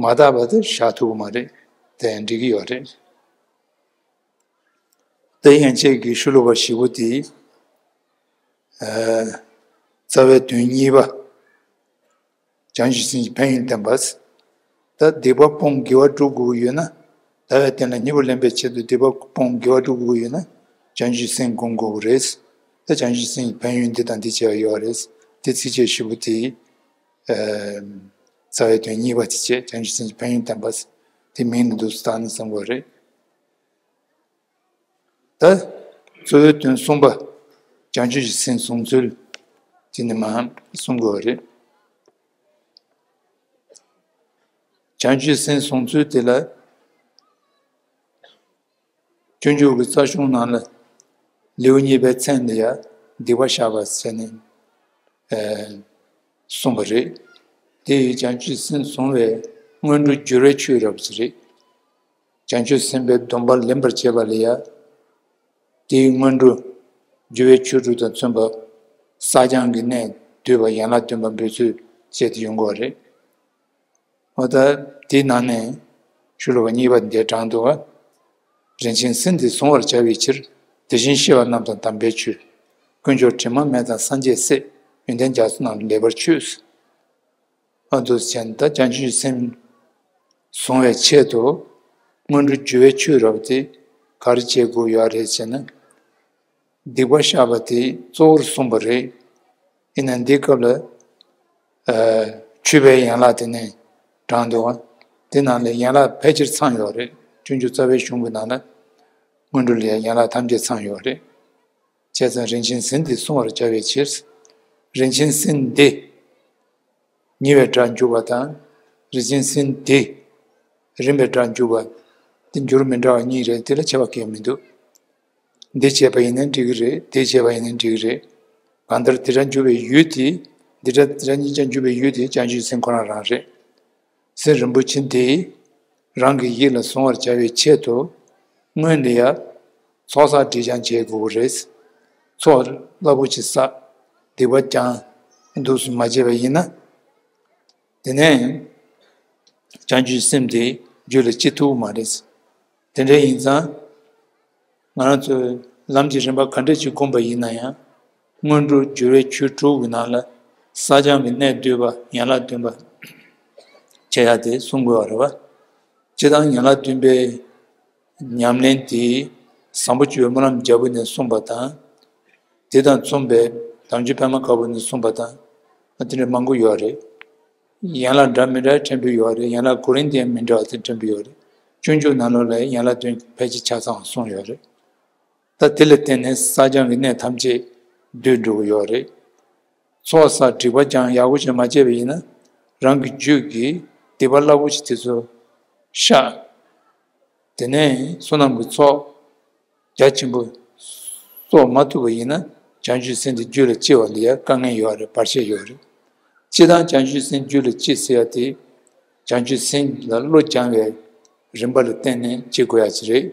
མ་དག་པ་དེ་བཞག་ཐུབ་ཀྱི་མ་རེད། དེ་ཡང་འགྲིག་གི་ཡོད་རེད། དེ་ཡན་ཆད་ཀྱི་ཤོ་ལོ་ཀ་བཞི་པོ་དེ། ཨེ། རྩ་བའི་དོན་གཉིས་པ། བྱང་ཆུབ་སེམས་ཀྱི་ཕན་ཡོན་བསྟན་པ། ད་སྡིག་པ་སྤོང་དགེ་བ་སྒྲུབ་དགོས་ཀྱི་ཡོད་ན། ལྟ་བའི་རྟེན་ལ་སྙིང་པོ་ལེན་པའི་ཆེད་དུ་སྡིག་པ་སྤོང་དགེ་བ་སྒྲུབ་དགོས་ཀྱི་ཡོད་ན། བྱང་ཆུབ་སེམས་སྒོམ་དགོས་ཀྱི་རེད། ད་བྱང་ཆུབ་སེམས་ཀྱི་ཕན་ཡོན་འདི་དང་འདི་བྱས་པ་ཡོད་རེད། དེ་ཚིགས་བཅད་བཞི་པོ་དེ། ཨ། རྩ་བའི་དོན་གཉིས་པ་དེ་བྱས་བྱང་ཆུབ་སེམས་ཀྱི་ཕན་ཡོན་བསྟན་པ། དེ་མིང་ལ་འདུག་སེ་བཏགས་ནས་གསུང་དགོས་རེད། ད་གཙོ་བོའི་དོན་གསུམ་པ། བྱང་ཆུབ་ཀྱི་སེམས་བཟུང་ཚུལ། དེ་ནི་མར་གསུང་དགོས་པ་རེད། བྱང་ཆུབ་སེམས་བཟུང་ཚུལ་དེ་ལ། སྤྱོད་འཇུག་གི་རྩ་གཞུང་ནང་ལ། ལེའུ་གཉིས་པའི་མཚན་ལ་ཡ། སྡིག་པ་བཤགས་པ་ཟེར་ནས། ཨེ། གསུངས་པ་རེད། དེ་ཡི་བྱང་ཆུབ་སེམས་བཟུང་བའི་སྔོན་འགྲོ་སྦྱོར་བའི་ཆོས་རབ་ཅིག་རེད། བྱང་ཆུབ་སེམས་དཔའི་སྡོམ་པ་ལེན་པར་བྱེད་པ་ལ་ཡ། དེའི་སྔོན་འགྲོ་སྦྱོར་བའི་ཆོས་དྲུག་དང་མཚོན་པ། བསགས་སྦྱང་གི་གནད་བསྡུས་པ། ཡན་ལག་བདུན་པ་འབད་ཚུལ་བཅས་ཏེ་ཡོང་གི་རེད། འོ་ད་དེའི་ནང་ནས་ཤོ་ལོ་ཀ་གཉིས་པ་འདིར་དྲངས་འདུག་པ། རིན་ཆེན་སེམས་འདི་གཟུང་བར་བྱ་བའི་ཕྱིར། དེ་བཞིན་གཤེགས་པ་རྣམས་དང་དམ་པའི་ཆོས། དཀོན་མཆོག་དྲི་མ་མེད་དང་སངས་རྒྱས་སྲས། ཡོན་ཏན་རྒྱ་མཚོ་རྣམས་ལ་ལེགས་པར་མཆོད། ཨ། འདུག་སེ་བྱས་ནས་ད་བྱང་ཆུབ་སེམས་བཟུང་བའི་ཆེད་དུ་སྔོན་འགྲོ་སྦྱོར་བའི་ཆོས་རབ་དེ་ག་རེ་བྱེད་དགོས་ཡོད་རེད་ཟེར་ན། སྡིག་པ་བཤགས་པ་དེ་གཙོ་བོར་གསུངས་པ་རེད། ཡིན་ནའང་འདིའི་སྐབས་ལ། ཨ། མཆོད་པའི་ཡན་ལག་དེ་ནས་དྲངས་འདུག་པ། དེ་ནང་ལས་ཡན་ལག་ཕལ་ཆེར་ཚང་ཡོད་རེད། སྤྱོད་འཇུག་རྩ་བའི་གཞུང་གི་ནང་ལ་སྔོན་འགྲོ་ལ་ཡང་ཡན་ལག་ཐམས་ཅད་ཚང་ཡོད་རེད། བྱས་ཙང་རིན་ཆེན་སེམས་འདི་བསྲུང་བར་བྱ་བའི་ཕྱིར། རིན་ཆེན་སེམས་འདི་ཉེ་བའི་སྒྲ་འཇུག་པ་དང་། རིན་ཆེན་སེམས་འདི་རིང་བའི་སྒྲ་འཇུག་པ། འདི་འགྱུར་མི་འདྲ་བ་གཉིས་རེད། དེ་ལ་ཁྱད་པར་གང་ཡང་མི་འདུག་འདི་བྱས་པ་ཡིན་ན་འགྲིག་གི་རེད། དེ་བྱས་པ་ཡིན་ན་འགྲིག་གི་རེད། གང་ལྟར་དེ་སྒྲ་འཇུག་པའི་ཡུལ་དེ། འདི་སྒྲ་དེ་སྒྲ་གཉིས་ཀྱང་འཇུག་པའི་ཡུལ་དེ་བྱང་ཆུབ་སེམས་ཁོ་རང་རང་རེད། སེམས་རིན་པོ་ཆེ་འདི་རང་གི་ཡིད་ལ་གཟུང་བར་བྱ་བའི་ཆེད་དུ། སྔོན་ལ་ཡ། ཚོགས་བསགས་སྒྲིབ་སྦྱང་བྱེད་དགོས་ཀྱི་རེད། ཚོགས་རླབས་པོ་ཆེ་བསགས། སྡིག་པ་སྦྱང་། འདུག་སེ་མ་བྱས་པ་ཡིན་ན། དེ་ནས་བྱང་ཆུབ་སེམས་དེ་རྒྱུད་ལ་སྐྱེ་ཐུབ་ཀྱི་མ་རེད། དེ་འདྲ་ཡིན་ཙང་། ང་རང་ཚོས་ལམ་གྱི་རིམ་པ་ག་འདྲ་ཅིག་བསྒོམས་པ་ཡིན་ན་ཡང་། སྔོན་འགྲོ་སྦྱོར་བའི་ཆོས་དྲུག་གི་ནང་ལ་བསགས་སྦྱང་གི་གནད་བསྡུས་པ་ཡན་ལག་བདུན་པ་བྱེད་ཡ་དེ་གསུང་དགོས་པ་རེད་པ། སྤྱིར་བཏང་ཡན་ལག་བདུན་པའི་ཉམས་ལེན་དེ་བཟང་པོ་སྤྱོད་པའི་སྨོན་ལམ་རྒྱལ་པོ་ནས་གསུངས་པ་དང་། དེ་དང་མཚུངས་པའི་དམ་ཆོས་པད་མ་དཀར་པོ་ནས་གསུངས་པ་དང་། དེ་འདྲ་མང་པོ་ཡོད་རེད། ཡན་ལག་འདྲ་མི་འདྲ་ཕྲན་བུ་ཡོད་རེད། ཡན་ལག་གོ་རིམ་དེ་མི་འདྲ་བ་དེ་ཕྲན་བུ་ཡོད་རེད། སྤྱོད་འཇུག་ནང་ལོགས་ལ་ཡན་ལག་བདུན་ཕལ་ཆེར་ཆ་ཚང་གསུངས་ཡོད་རེད། ད་དེ་ལ་བརྟེན་ནས་བསགས་སྦྱང་གི་གནད་ཐམས་ཅད་བསྡུས་འགྲོ་གི་ཡོད་རེད། ཚོགས་བསགས་སྒྲིབ་པ་སྦྱང་ཡག་པོ་ཞིག་མ་བྱས་པ་ཡིན་ན། རང་གི་རྒྱུད་ཀྱི་སྡིག་པ་རླབས་པོ་ཆེ་དེ་ཚོ་བཤགས། དེ་ནས་བསོད་ནམས་ཀྱི་ཚོགས་རྒྱ་ཆེན་པོ་གསོག་མ་ཐུབ་པ་ཡིན་ན། བྱང་ཆུབ་སེམས་དེ་རྒྱུད་ལ་སྐྱེ་བ་ལ་ཡང་དཀའ་ངལ་ཡོད་རེད། བར་ཆད་ཡོད་རེད། སྤྱིར་བཏང་བྱང་ཆུབ་སེམས་རྒྱུད་ལ་སྐྱེ་ཟེར་ཡ་དེ། བྱང་ཆུབ་སེམས་ལ་བློ་སྦྱང་བའི་རིམ་པ་ལ་བརྟེན་ནས་སྐྱེ་དགོས་ཡ་ཅིག་རེད།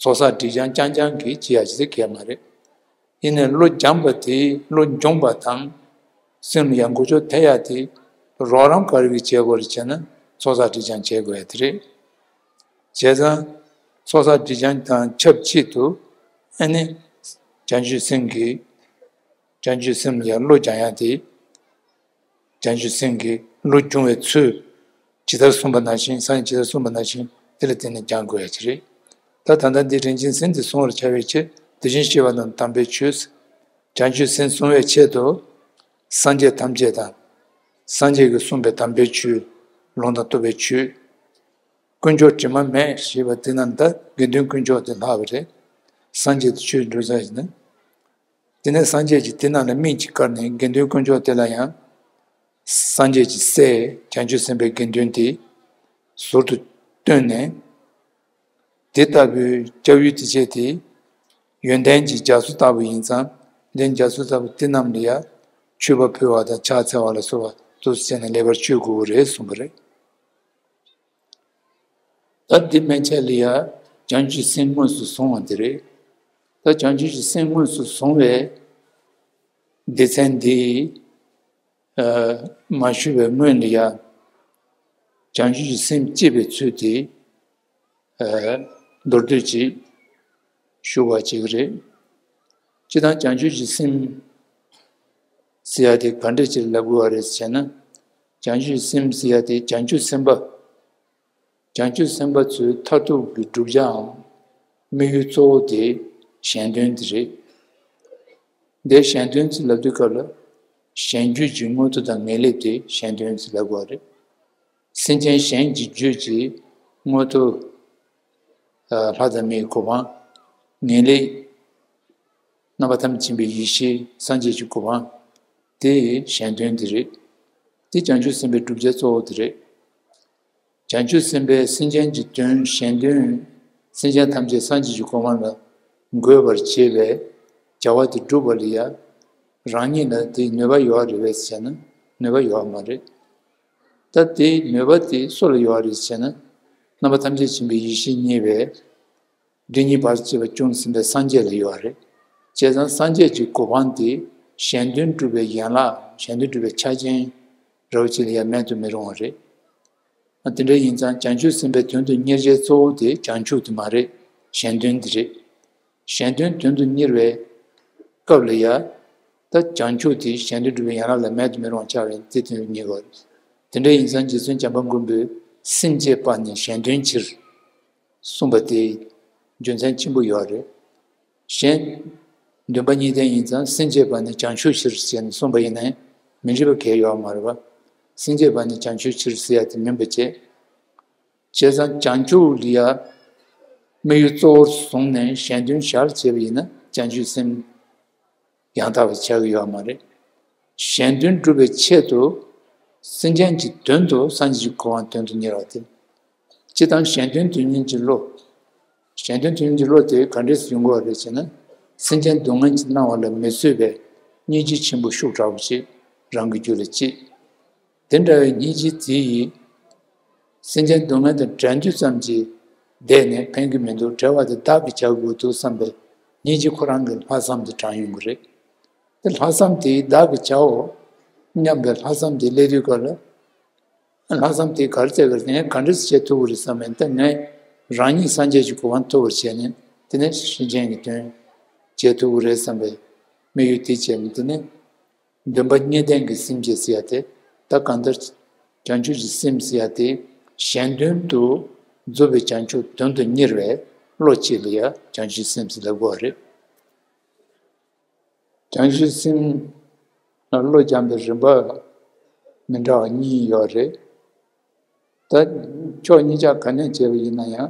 ཚོགས་བསགས་སྒྲིབ་སྦྱང་རྐྱང་རྐྱང་གིས་སྐྱེ་ཡ་ཅིག་དེ་གལ་མ་རེད། ཡིན་ནའི་བློ་སྦྱངས་པ་དེ་བློ་འབྱོངས་པ་དང་། སེམས་ལ་ཡང་འགུལ་སྐྱོད་ཐེབས་ཡ་དེ་རོགས་རམ་ག་རེ་གིས་བྱེད་དགོས་རེད་ཅེ་ན། ཚོགས་བསགས་སྒྲིབ་སྦྱང་བྱེད་དགོས་ཡ་དེ་རེད། བྱས་ཙང་ཚོགས་བསགས་སྒྲིབ་སྦྱང་དང་ཆབས་ཅིག་ཏུ། ཨ་ནི་བྱང་ཆུབ་སེམས་ཀྱི། བྱང་ཆུབ་སེམས་ལ་ཡང་བློ་སྦྱང་ཡ་དེ། བྱང་ཆུབ་སེམས་ཀྱི་བློ་སྦྱོང་བའི་ཚུལ། ཇི་ལྟར་གསུངས་པ་ནང་བཞིན། སངས་རྒྱས་ཇི་ལྟར་གསུངས་པ་ནང་བཞིན་དེ་ལ་བརྟེན་ནས་སྦྱང་དགོས་ཡ་ཅིག་རེད། ད་ད་ལྟ་འདི་རིན་ཆེན་གཟེངས་འདི་བཟུང་བར་བྱ་བའི་ཕྱིར། དེ་བཞིན་གཤེགས་པ་རྣམས་དམ་པའི་ཆོས། བྱང་ཆུབ་སེམས་བཟུང་བའི་ཆེད་དུ། སངས་རྒྱས་ཐམས་ཅད་དང་། སངས་རྒྱས་ཀྱིས་གསུངས་པའི་དམ་པའི་ཆོས། ལུང་དང་རྟོགས་པའི་ཆོས། དཀོན་མཆོག་དྲི་མ་མེད་ཞེས་པ་འདི་རྣམས་ད་དགེ་འདུན་དཀོན་མཆོག་དེ་ལྷག་པ་རེད། སངས་རྒྱས་དང་ཆོས་འགྲོ་ས་ཡིན་ན། དེ་ནས་སངས་རྒྱས་ཀྱིས་དེ་རྣམས་ལ་སྨིན་ཅིང་དཀར་ནས། དགེ་འདུན་དཀོན་མཆོག་དེ་ལ་ཡང་། སངས་རྒྱས་ཀྱི་སྲས་བྱང་ཆུབ་སེམས་དཔའི་དགེ་འདུན་དེ་ཟུར་དུ་བཏོན་ནས། དེ་ལྟ་བུའི་སྐྱབས་ཡུལ་དེ་བྱས་ཏེ། ཡོན་ཏན་གྱི་རྒྱ་མཚོ་ལྟ་བུ་ཡིན་ཙང་། དེ་རྒྱ་མཚོ་ལྟ་བུ་དེ་རྣམས་ལ་ཡང་མཆོད་པ་ཕུལ་བ་དང་ཕྱག་འཚལ་བ་ལ་སོགས་པ་དུ་བྱས་ནས་ལེགས་པར་མཆོད་དགོས་པ་རེད་གསུངས་པ་རེད། ད་འདི་མན་ཆད་ལ་ཡ་བྱང་ཆུབ་སེམས་དངོས་སུ་བཟུང་བ་འདི་རེད། ད་བྱང་ཆུབ་ཀྱི་སེམས་དངོས་སུ་བཟུང་བའི་སྡེ་ཚན་འདི་མ་ཞུ་བའི་སྔོན་ལ་ཡ་བྱང་ཆུབ་ཀྱི་སེམས་བསྐྱེད་པའི་ཚུལ་དེ་མདོར་བསྡུས་ཅིག་ཞུ་བ་ཅིག་རེད། སྤྱིར་བཏང་བྱང་ཆུབ་ཀྱི་སེམས་ཟེར་ཡ་དེ་ག་འདྲ་ཅིག་ལབ་དགོས་པ་རེད་ཟེར་ན། བྱང་ཆུབ་སེམས་ཟེར་ཡ་དེ་བྱང་ཆུབ་སེམས་དཔའ། བྱང་ཆུབ་སེམས་དཔའ་ཚོའི་མཐར་ཐུག་གི་བསྒྲུབ་བྱའམ་དམིགས་ཡུལ་གཙོ་བོ་དེ་གཞན་དོན་དེ་རེད། འདིར་གཞན་དོན་ཅེས་ལབ་དུས་སྐབས་ལ། གཞན་རྒྱུད་ཀྱི་མངོན་མཐོ་དང་ངེས་ལེགས་དེ་གཞན་དོན་ཅེས་ལབ་དགོས་པ་རེད། སེམས་ཅན་གཞན་གྱི་རྒྱུད་ཀྱི་མངོན་མཐོ། ལྷ་དང་མིའི་གོ་འཕང་། ངེས་ལེགས། རྣམ་པ་ཐམས་ཅད་མཁྱེན་པའི་ཡེ་ཤེས་སངས་རྒྱས་ཀྱི་གོ་འཕང་། དེ་གཞན་དོན་དེ་རེད། དེ་བྱང་ཆུབ་སེམས་དཔའི་བསྒྲུབ་བྱ་གཙོ་བོ་དེ་རེད། བྱང་ཆུབ་སེམས་དཔས་སེམས་ཅན་གྱི་དོན་གཞན་དོན། སེམས་ཅན་ཐམས་ཅད་སངས་རྒྱས་ཀྱི་གོ་འཕང་ལ་འགོད་པར་བྱེད་པའི་བྱ་བ་དེ་བསྒྲུབ་པ་ལ་ཡང་། རང་ཉིད་ལ་དེའི་ནུས་པ་ཡོད་རེད་པས་ཟེར་ན། ནུས་པ་ཡོད་མ་རེད། ད་དེའི་ནུས་པ་དེ་སུ་ལ་ཡོད་རེད་ཟེར་ན། རྣམ་པ་ཐམས་ཅད་མཁྱེན་པའི་ཡེ་ཤེས་བརྙེས་པའི། མདུན་གཉིས་བར་གཅིག་པ་བཅོམ་ཟིན་པའི་སངས་རྒྱས་ལ་ཡོད་རེད། བྱས་ཙང་སངས་རྒྱས་ཀྱི་གོ་འཕང་དེ་གཞན་དོན་སྒྲུབ་པའི་ཡན་ལག་གཞན་དོན་སྒྲུབ་པའི་ཆ་རྐྱེན་རབ་ཅིག་ལ་ཡང་མེད་དུ་མི་རུང་བ་རེད། དེ་འདྲ་ཡིན་ཙང་བྱང་ཆུབ་སེམས་དཔའི་དོན་དུ་གཉེར་བྱའི་གཙོ་བོ་དེ་བྱང་ཆུབ་དེ་མ་རེད། གཞན་དོན་དེ་རེད། གཞན་དོན་དོན་དུ་གཉེར་བའི་སྐབས་ལ་ཡང་། ད་བྱང་ཆུབ་དེ་གཞན་དོན་སྒྲུབ་པའི་ཡན་ལག་ལ་མེད་དུ་མི་རུང་བ་ཆགས་པས་དེ་དོན་དུ་གཉེར་དགོས་རེད། དེ་འདྲ་ཡིན་ཙང་རྗེ་བཙུན་བྱམས་པ་མགོན་པོས་སེམས་བསྐྱེད་པ་ནི་གཞན་དོན་ཕྱིར། གསུངས་པ་དེ་རྒྱུ་མཚན་ཆེན་པོ་ཡོད་རེད། གཞན། འདུན་པ་གཉིས་ལྡན་ཡིན་ཙང་སེམས་བསྐྱེད་པ་ནི་བྱང་ཆུབ་ཕྱིར་ཞེས་གསུངས་པ་ཡིན་ནའི་མི་འགྲིག་པ་གང་ཡང་ཡོད་མ་རེད་པ། སེམས་བསྐྱེད་པ་ནི་བྱང་ཆུབ་ཕྱིར་ཟེར་ཡ་དེ་མིན་པ་བྱས། བྱས་ཙང་བྱང་ཆུབ་ལ་ཡ་དམིགས་ཡུལ་གཙོ་བོར་བཟུང་ནས་གཞན་དོན་གཞན་ལ་བྱས་པ་ཡིན་ན་བྱང་ཆུབ་སེམས་ཡང་དག་པ་ཆགས་ཀྱི་ཡོད་མ་རེད། གཞན་དོན་སྒྲུབ་པའི་ཆེད་དུ་སེམས་ཅན་གྱི་དོན་དུ་སངས་རྒྱས་ཀྱི་གོ་འཕང་དོན་དུ་གཉེར་བ་དེ། སྤྱིར་བཏང་གཞན་དོན་དོན་གཉེར་གྱི་བློ། གཞན་དོན་དོན་གཉེར་གྱི་བློ་དེ་ག་འདྲས་སུ་ཡོང་དགོས་པ་རེད་ཅེ་ན། སེམས་ཅན་སྡུག་བསྔལ་གྱིས་མནར་བ་ལ་མི་བཟོད་པའི་སྙིང་རྗེ་ཆེན་པོ་ཤུགས་དྲག་པོ་ཅིག་རང་གི་རྒྱུད་ལ་སྐྱེས། དེ་འདྲ་བའི་སྙིང་རྗེ་དེ་ཡིས། སེམས་ཅན་སྡུག་བསྔལ་དང་བྲལ་དུས་ཙམ་གྱིས་བསྡད་ནས་ཕན་གྱི་མི་འདུག་བྲལ་བ་དེ་བདག་གིས་བྱ་དགོས་འདུག་བསམ་པའི་སྙིང་རྗེ་ཁོ་རང་གི་ལྷག་བསམ་དེ་དྲངས་ཡོང་གི་རེད། དེ་ལྷག་བསམ་དེ་བདག་གིས་བྱའོ་སྙམ་པའི་ལྷག་བསམ་དེ་སླེབས་དུས་སྐབས་ལ། ལྷག་བསམ་དེ་ག་རེ་བྱས་ག་རེ་ངས་ག་འདྲས་བྱེད་ཐུབ་ཀྱི་རེད་བསམ་པའི་ད་ངས་རང་ཉིད་སངས་རྒྱས་ཀྱི་གོ་འཕང་ཐོབ་པར་བྱས་ནས་དེ་ནས་སེམས་ཅན་གྱི་དོན་བྱེད་ཐུབ་ཀྱི་རེད་བསམ་པའི་དམིགས་ཡུལ་དེ་བྱས་ནས་དེ་ནས། འདུན་པ་གཉིས་ལྡན་གྱི་སེམས་བསྐྱེད་ཟེར་ཡ་དེ། ད་གང་ལྟར། བྱང་ཆུབ་ཀྱི་སེམས་ཟེར་ཡ་དེ། གཞན་དོན་དུ་རྫོགས་པའི་བྱང་ཆུབ་དོན་དུ་གཉེར་བའི་བློ་གཅིག་ལ་ཡ་བྱང་ཆུབ་སེམས་ཟེར་ལབ་དགོས་པ་རེད། བྱང་ཆུབ་སེམས་ལ་བློ་སྦྱང་བའི་རིམ་པ་མི་འདྲ་བ་གཉིས་ཡོད་རེད། ད་ཕྱོགས་གཉིས་ཆ་ག་ནས་བྱས་པ་ཡིན་ན་ཡང་།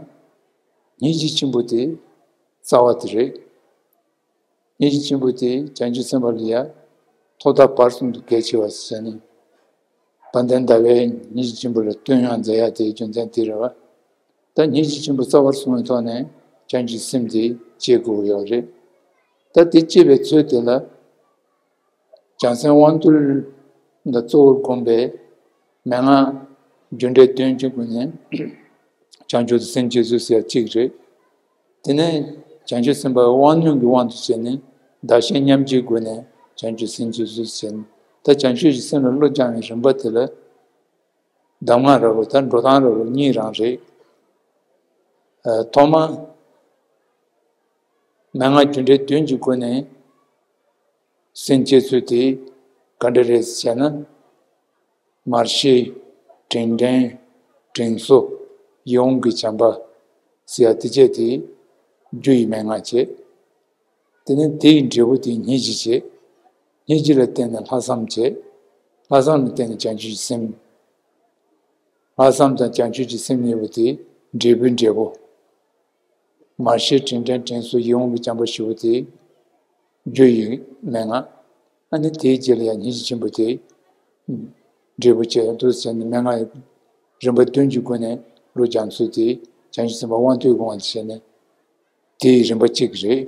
སྙིང་རྗེ་ཆེན་པོ་དེ་རྩ་བ་དེ་རེད། སྙིང་རྗེ་ཆེན་པོ་དེ་བྱང་ཆུབ་སེམས་དཔའ་ལ་ཡ། ཐོག་མཐའ་བར་གསུམ་དུ་གལ་ཆེ་བ་ཟེར་ནས། དཔལ་ལྡན་ཟླ་བས་སྙིང་རྗེ་ཆེན་པོ་ལ་བསྟོད་དབྱངས་མཛད་ཡ་དེའི་རྒྱུ་མཚན་དེ་རེད་བ། ད་སྙིང་རྗེ་ཆེན་པོ་རྩ་བར་བཟུང་བའི་ཐོག་ནས་བྱང་ཆུབ་སེམས་དེ་སྐྱེ་དགོས་ཡོད་རེད། ད་དེ་སྐྱེ་བའི་ཚུལ་དེ་ལ། བྱང་སེམས་དབང་རྟུལ་ལ་གཙོ་བོར་བསྒོམས་པའི་མན་ངག་རྒྱུ་འབྲས་བདུན་གྱི་སྒོ་ནས་བྱང་ཆུབ་ཏུ་སེམས་བསྐྱེད་ཚུལ་ཟེར་ཡ་གཅིག་རེད། དེ་ནས་བྱང་ཆུབ་སེམས་དཔའི་དབང་རྣོན་གྱི་དབང་དུ་བྱས་ནས་བདག་གཞན་མཉམ་བརྗེའི་སྒོ་ནས་བྱང་ཆུབ་སེམས་བསྐྱེད་ཚུལ་ཟེར་ནས། ད་བྱང་ཆུབ་ཀྱི་སེམས་ལ་བློ་སྦྱང་བའི་རིམ་པ་དེ་ལ་གདམས་ངག་ར་བོ་ད་འགྲོ་སྟངས་ར་བོ་གཉིས་རང་རེད། ཐོག་མ་མན་ངག་རྒྱུ་འབྲས་བདུན་གྱི་སྒོ་ནས་སེམས་བསྐྱེད་ཚུལ་དེ་ག་འདྲ་རེད་ཟེར་ན། མར་ཤེས། དྲིན་དྲན། དྲིན་གཟོ། ཡིད་འོང་གི་བྱམས་པ་ཟེར་ཡ་དེ་བྱས་ཏེ། རྒྱུ་ཡི་མན་ངག་བྱས། དེ་ནས་དེའི་འབྲས་བུ་དེ་སྙིང་རྗེ་བྱས། སྙིང་རྗེ་ལ་བརྟེན་ནས་ལྷག་བསམ་བྱས། ལྷག་བསམ་ལ་བརྟེན་ནས་བྱང་ཆུབ་ཀྱི་སེམས། ལྷག་བསམ་དང་བྱང་ཆུབ་ཀྱི་སེམས་གཉིས་པོ་དེ་འབྲས་བུའི་འབྲས་བུ། མར་ཤེས། དྲིན་དྲན། དྲིན་གཟོ། ཡིད་འོང་གི་བྱམས་པ་བཞི་པོ་དེ་རྒྱུ་ཡི་མན་ངག་ཨ་ནི་དེའི་རྗེས་ལ་ཡང་སྙིང་རྗེ་ཆེན་པོ་དེ་འབྲས་བུ་བྱས། འདུག་ཟེར་ནས་མན་ངག་རིམ་པ་བདུན་གྱི་སྒོ་ནས་བློ་སྦྱང་ཚུལ་དེ་བྱང་ཆུབ་སེམས་དཔའ་དབང་ཐོབ་དགོངས་པ་བྱས་ནས་དེའི་རིམ་པ་གཅིག་རེད།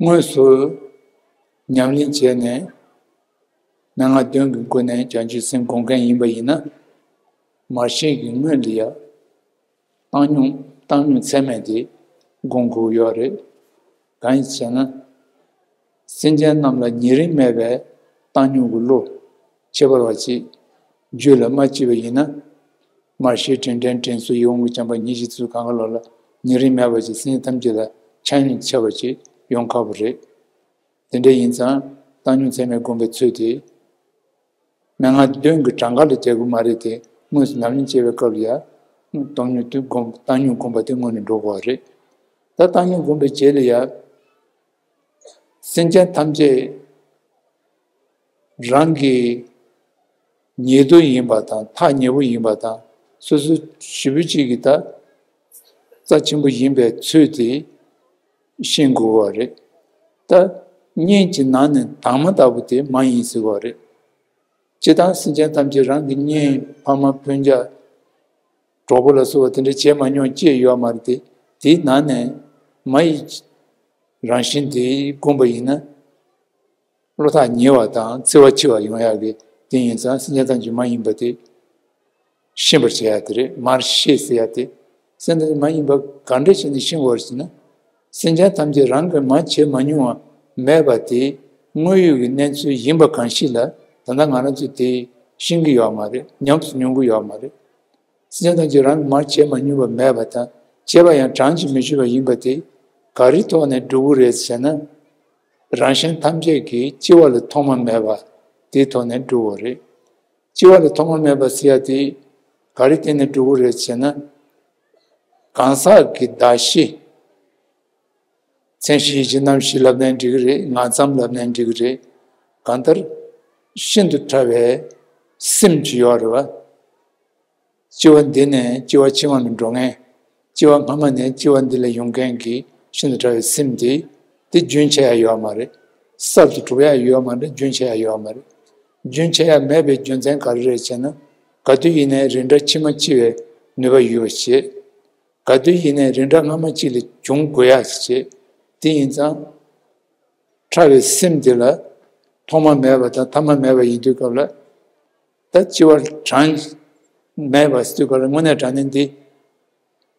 དངོས་སུ་ཉམས་ལེན་བྱས་ནས་མན་ངག་བདུན་གྱི་སྒོ་ནས་བྱང་ཆུབ་སེམས་སྒོམ་མཁན་ཡིན་པ་ཡིན་ན། མར་ཤེས་ཀྱི་སྔོན་ལ་ཡང་བཏང་སྙོམས། བཏང་སྙོམས་ཚད་མེད་དེ་སྒོམ་དགོས་ཡོད་རེད། གང་ཡིན་ཟེར་ན། སེམས་ཅན་རྣམས་ལ་ཉེ་རིང་མེད་པའི་བཏང་སྙོམས་ཀྱི་བློ། ཁྱད་པར་བ་ཅིག་རྒྱུད་ལ་མ་སྐྱེས་པ་ཡིན་ན། མར་ཤེས། དྲིན་དྲན། དྲིན་གཟོ། ཡིད་འོང་གི་བྱམས་པ་སྙིང་རྗེ་ཚུལ་གང་ག་ལོག་ལ་ཉེ་རིང་མེད་པ་ཅིག་སེམས་ཐམས་ཅད་ལ་ཆ་སྙོམས་ཆེ་བ་ཅིག་ཡོང་ཁག་པོ་རེད། དེ་འདྲ་ཡིན་ཙང་བཏང་སྙོམས་ཚད་མེད་སྒོམ་པའི་ཚུལ་དེ། མན་ངག་བདུན་གྱི་གྲངས་ཀ་ལ་བྱ་དགོས་མ་རེད་དེ། དངོས་སུ་ཉམས་ལེན་བྱེད་པའི་སྐབས་ལ་ཡང་བཏང་སྙོམས་དེ་སྒོམ། བཏང་སྙོམས་སྒོམ་པ་དེ་སྔོན་ནས་འགྲོ་དགོས་པ་རེད། ད་བཏང་སྙོམས་སྒོམ་པའི་རྗེས་ལ་ཡང་། སེམས་ཅན་ཐམས་ཅད་རང་གི་ཉེ་དུ་ཡིན་པ་དང་ཐག་ཉེ་པོ་ཡིན་པ་དང་། སོ་སོ་ཞེ་པོ་ཅིག་གི་ད་རྩ་ཆེན་པོ་ཡིན་པའི་ཚུལ་དེ་ཤེས་དགོས་པ་རེད། ད་གཉེན་གྱི་ནང་ནས་དྭངས་མ་ལྟ་བུ་དེ་མ་ཡིན་ཟེར་བ་རེད། སྤྱིར་བཏང་སེམས་ཅན་ཐམས་ཅད་རང་གི་གཉེན། ཕ་མ། སྤུན་ཀྱག། གྲོགས་པོ་ལ་སོགས་པ་དེ་འདྲ་བྱས་མ་མྱོང་ཅེས་ཡོད་མ་རེད་དེ། དེའི་ནང་ནས་མ་ཡི་རང་བཞིན་དེ་བསྒོམས་པ་ཡིན་ན། བློ་ཐག་ཉེ་བ་དང་བརྩེ་བ་ཆེ་བ་ཡོང་ཡག་གི་དེ་ཡིན་ཙང་སེམས་ཅན་ཐམས་ཅད་མ་ཡིན་པ་དེ་ཤེས་པར་བྱེད་ཡག་དེ་རེད། མར་ཤེས་ཟེར་ཡག་དེ། སེམས་ཅན་མ་ཡིན་པ་ག་འདྲ་བྱས་ནས་ཤེས་དགོས་ཟེར་ན། སེམས་ཅན་ཐམས་ཅད་རང་གིས་མ་བྱས་མ་མྱོང་བ་མེད་པ་དེ་དངོས་ཡོད་ཀྱི་གནས་ཚུལ་ཡིན་པ་གང་ཞིག་ལ་ད་ལྟ་ང་རང་ཚོས་དེ་ཤེས་ཀྱི་ཡོད་མ་རེད། ཉམས་སུ་མྱོང་གི་ཡོད་མ་རེད། སེམས་ཅན་ཐམས་ཅད་རང་གིས་མ་བྱས་མ་མྱོང་བ་མེད་པ་དང་། བྱས་པ་ཡང་གྲངས་ཀྱིས་མི་ཆོད་པ་ཡིན་པ་དེ་ག་རེའི་ཐོག་ནས་སྒྲུབ་དགོས་རེད་ཟེར་ན། རང་གཞན་ཐམས་ཅད་ཀྱི་སྐྱེ་བ་ལ་ཐོག་མ་མེད་པ་དེའི་ཐོག་ནས་སྒྲུབ་དགོས་རེད། སྐྱེ་བ་ལ་ཐོག་མ་མེད་པ་ཟེར་ཡ་དེ་ག་རེ་བརྟེན་ནས་སྒྲུབ་དགོས་རེད་ཟེར་ན། གང་ཟག་གི་གདགས་གཞི། མཚན་གཞི་ཡིད་བྱེད་རྣམ་ཤེས་ལབ་ནའི་འགྲིག་གི་རེད། ངང་ཙམ་ལབ་ནའི་འགྲིག་གི་རེད། གང་ལྟར་ཤིན་ཏུ་ཕྲ་བའི་སེམས་ཅིག་ཡོད་རེད་བ། སྐྱེ་བ་འདི་ནས་སྐྱེ་བ་ཕྱི་མ་ལ་འགྲོ་མཁན། སྐྱེ་བ་སྔ་མ་ནས་སྐྱེ་བ་འདི་ལ་ཡོང་མཁན་གྱི་ཤིན་ཏུ་ཕྲ་བའི་སེམས་དེ། དེ་རྒྱུན་ཆད་ཡ་ཡོད་མ་རེད། གསར་དུ་གྲུབ་ཡ་ཡོད་མ་རེད། རྒྱུན་ཆད་ཡ་ཡོད་མ་རེད། རྒྱུན་ཆད་ཡ་མེད་པའི་རྒྱུ་མཚན་ག་རེ་རེད་ཟེར་ན། ག་དུས་ཡིན་ནའི་རིགས་འདྲ་ཕྱི་མ་འཆི་བའི་ནུས་པ་ཡོད་པ་བྱེད། ག་དུས་ཡིན་ནའི་རིགས་འདྲ་སྔ་མ་གཅིག་ལ་འབྱུང་དགོས་ཡ་ཞིག་བྱེད། དེ་ཡིན་ཙང་། ཕྲ་བའི་སེམས་དེ་ལ་ཐོག་མ་མེད་པ་དང་ཐ་མ་མེད་པ་ཡིན་དུས་སྐབས་ལ། ད་སྐྱེ་བ་གྲངས་མེད་པ་ཟེར་དུས་སྐབས་ལ། དངོས་གནས་དྲང་གནས་འདི་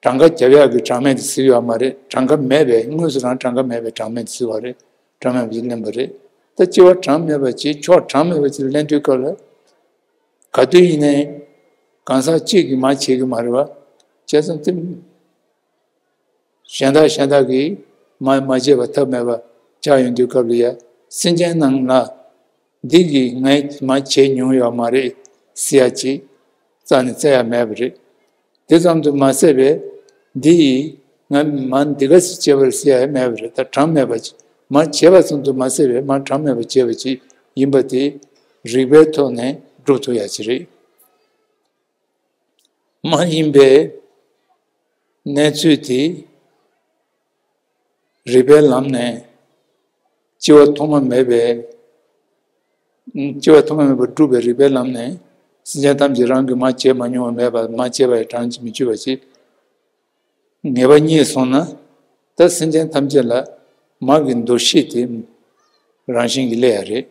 གྲངས་ཀ་རྒྱབ་ཡག་གི་གྲངས་མེད་དེ་ཟེར་ཡོད་མ་རེད། གྲངས་ཀ་མེད་པའི། དངོས་སུ་རང་གྲངས་ཀ་མེད་པའི་གྲངས་མེད་དེ་ཟེར་བ་རེད། གྲངས་མེད་པ་ཅིག་ལེན་པ་རེད། ད་སྐྱེ་བ་གྲངས་མེད་པ་ཅིག་ཕྱོགས་གྲངས་མེད་པ་ཅིག་ལེན་དུས་སྐབས་ལ། ག་དུས་ཡིན་ནའི་གང་ཟག་གཅིག་གིས་མ་བྱེད་ཀྱི་མ་རེད་བ། བྱས་ཙང་དེ་གཞན་དག་གཞན་དག་གིས་མ་མ་བྱས་པ་ཐབས་མེད་པ་ཆགས་ཡོང་དུས་སྐབས་ལ་ཡ། སེམས་ཅན་རྣམས་ལ་འདི་གིས་ངས་མ་བྱས་མྱོང་ཡོད་མ་རེད་ཟེར་ཡ་ཅིག་རྩ་ནས་བཙལ་ཡ་མེད་པ་རེད། དེ་ཙམ་དུ་མ་ཟད་པའི་འདི་ཡིས་ང་མ་འདི་ག་ཟེ་བྱས་པ་རེད་ཟེར་ཡ་མེད་པ་རེད། ད་གྲངས་མེད་པ་ཅིག་མ་བྱས་པ་ཙམ་དུ་མ་ཟད་པའི་མ་གྲངས་མེད་པ་བྱས་པ་ཅིག་ཡིན་པ་དེ་རིགས་པའི་ཐོག་ནས་སྒྲུབ་ཐུབ་ཡ་ཅིག་རེད། མ་ཡིན་པའི་གནས་ཚུལ་དེ་རིགས་པའི་ལམ་ནས་སྐྱེ་བ་ཐོག་མ་མེད་པའི། སྐྱེ་བ་ཐོག་མ་མེད་པར་སྒྲུབ་པའི་རིགས་པའི་ལམ་ནས། སེམས་ཅན་ཐམས་ཅད་རང་གིས་མ་བྱས་མ་མྱོང་བ་མེད་པ། མ་བྱས་པ་ཡི་གྲངས་ཀྱིས་མི་ཆོད་པ་ཞིག་ངེས་པ་རྙེད་སོང་ན། ད་སེམས་ཅན་ཐམས་ཅད་ལ་མ་གི་འདུ་ཤེས་དེ་རང་བཞིན་གྱིས་སླེབས་ཡ་རེད།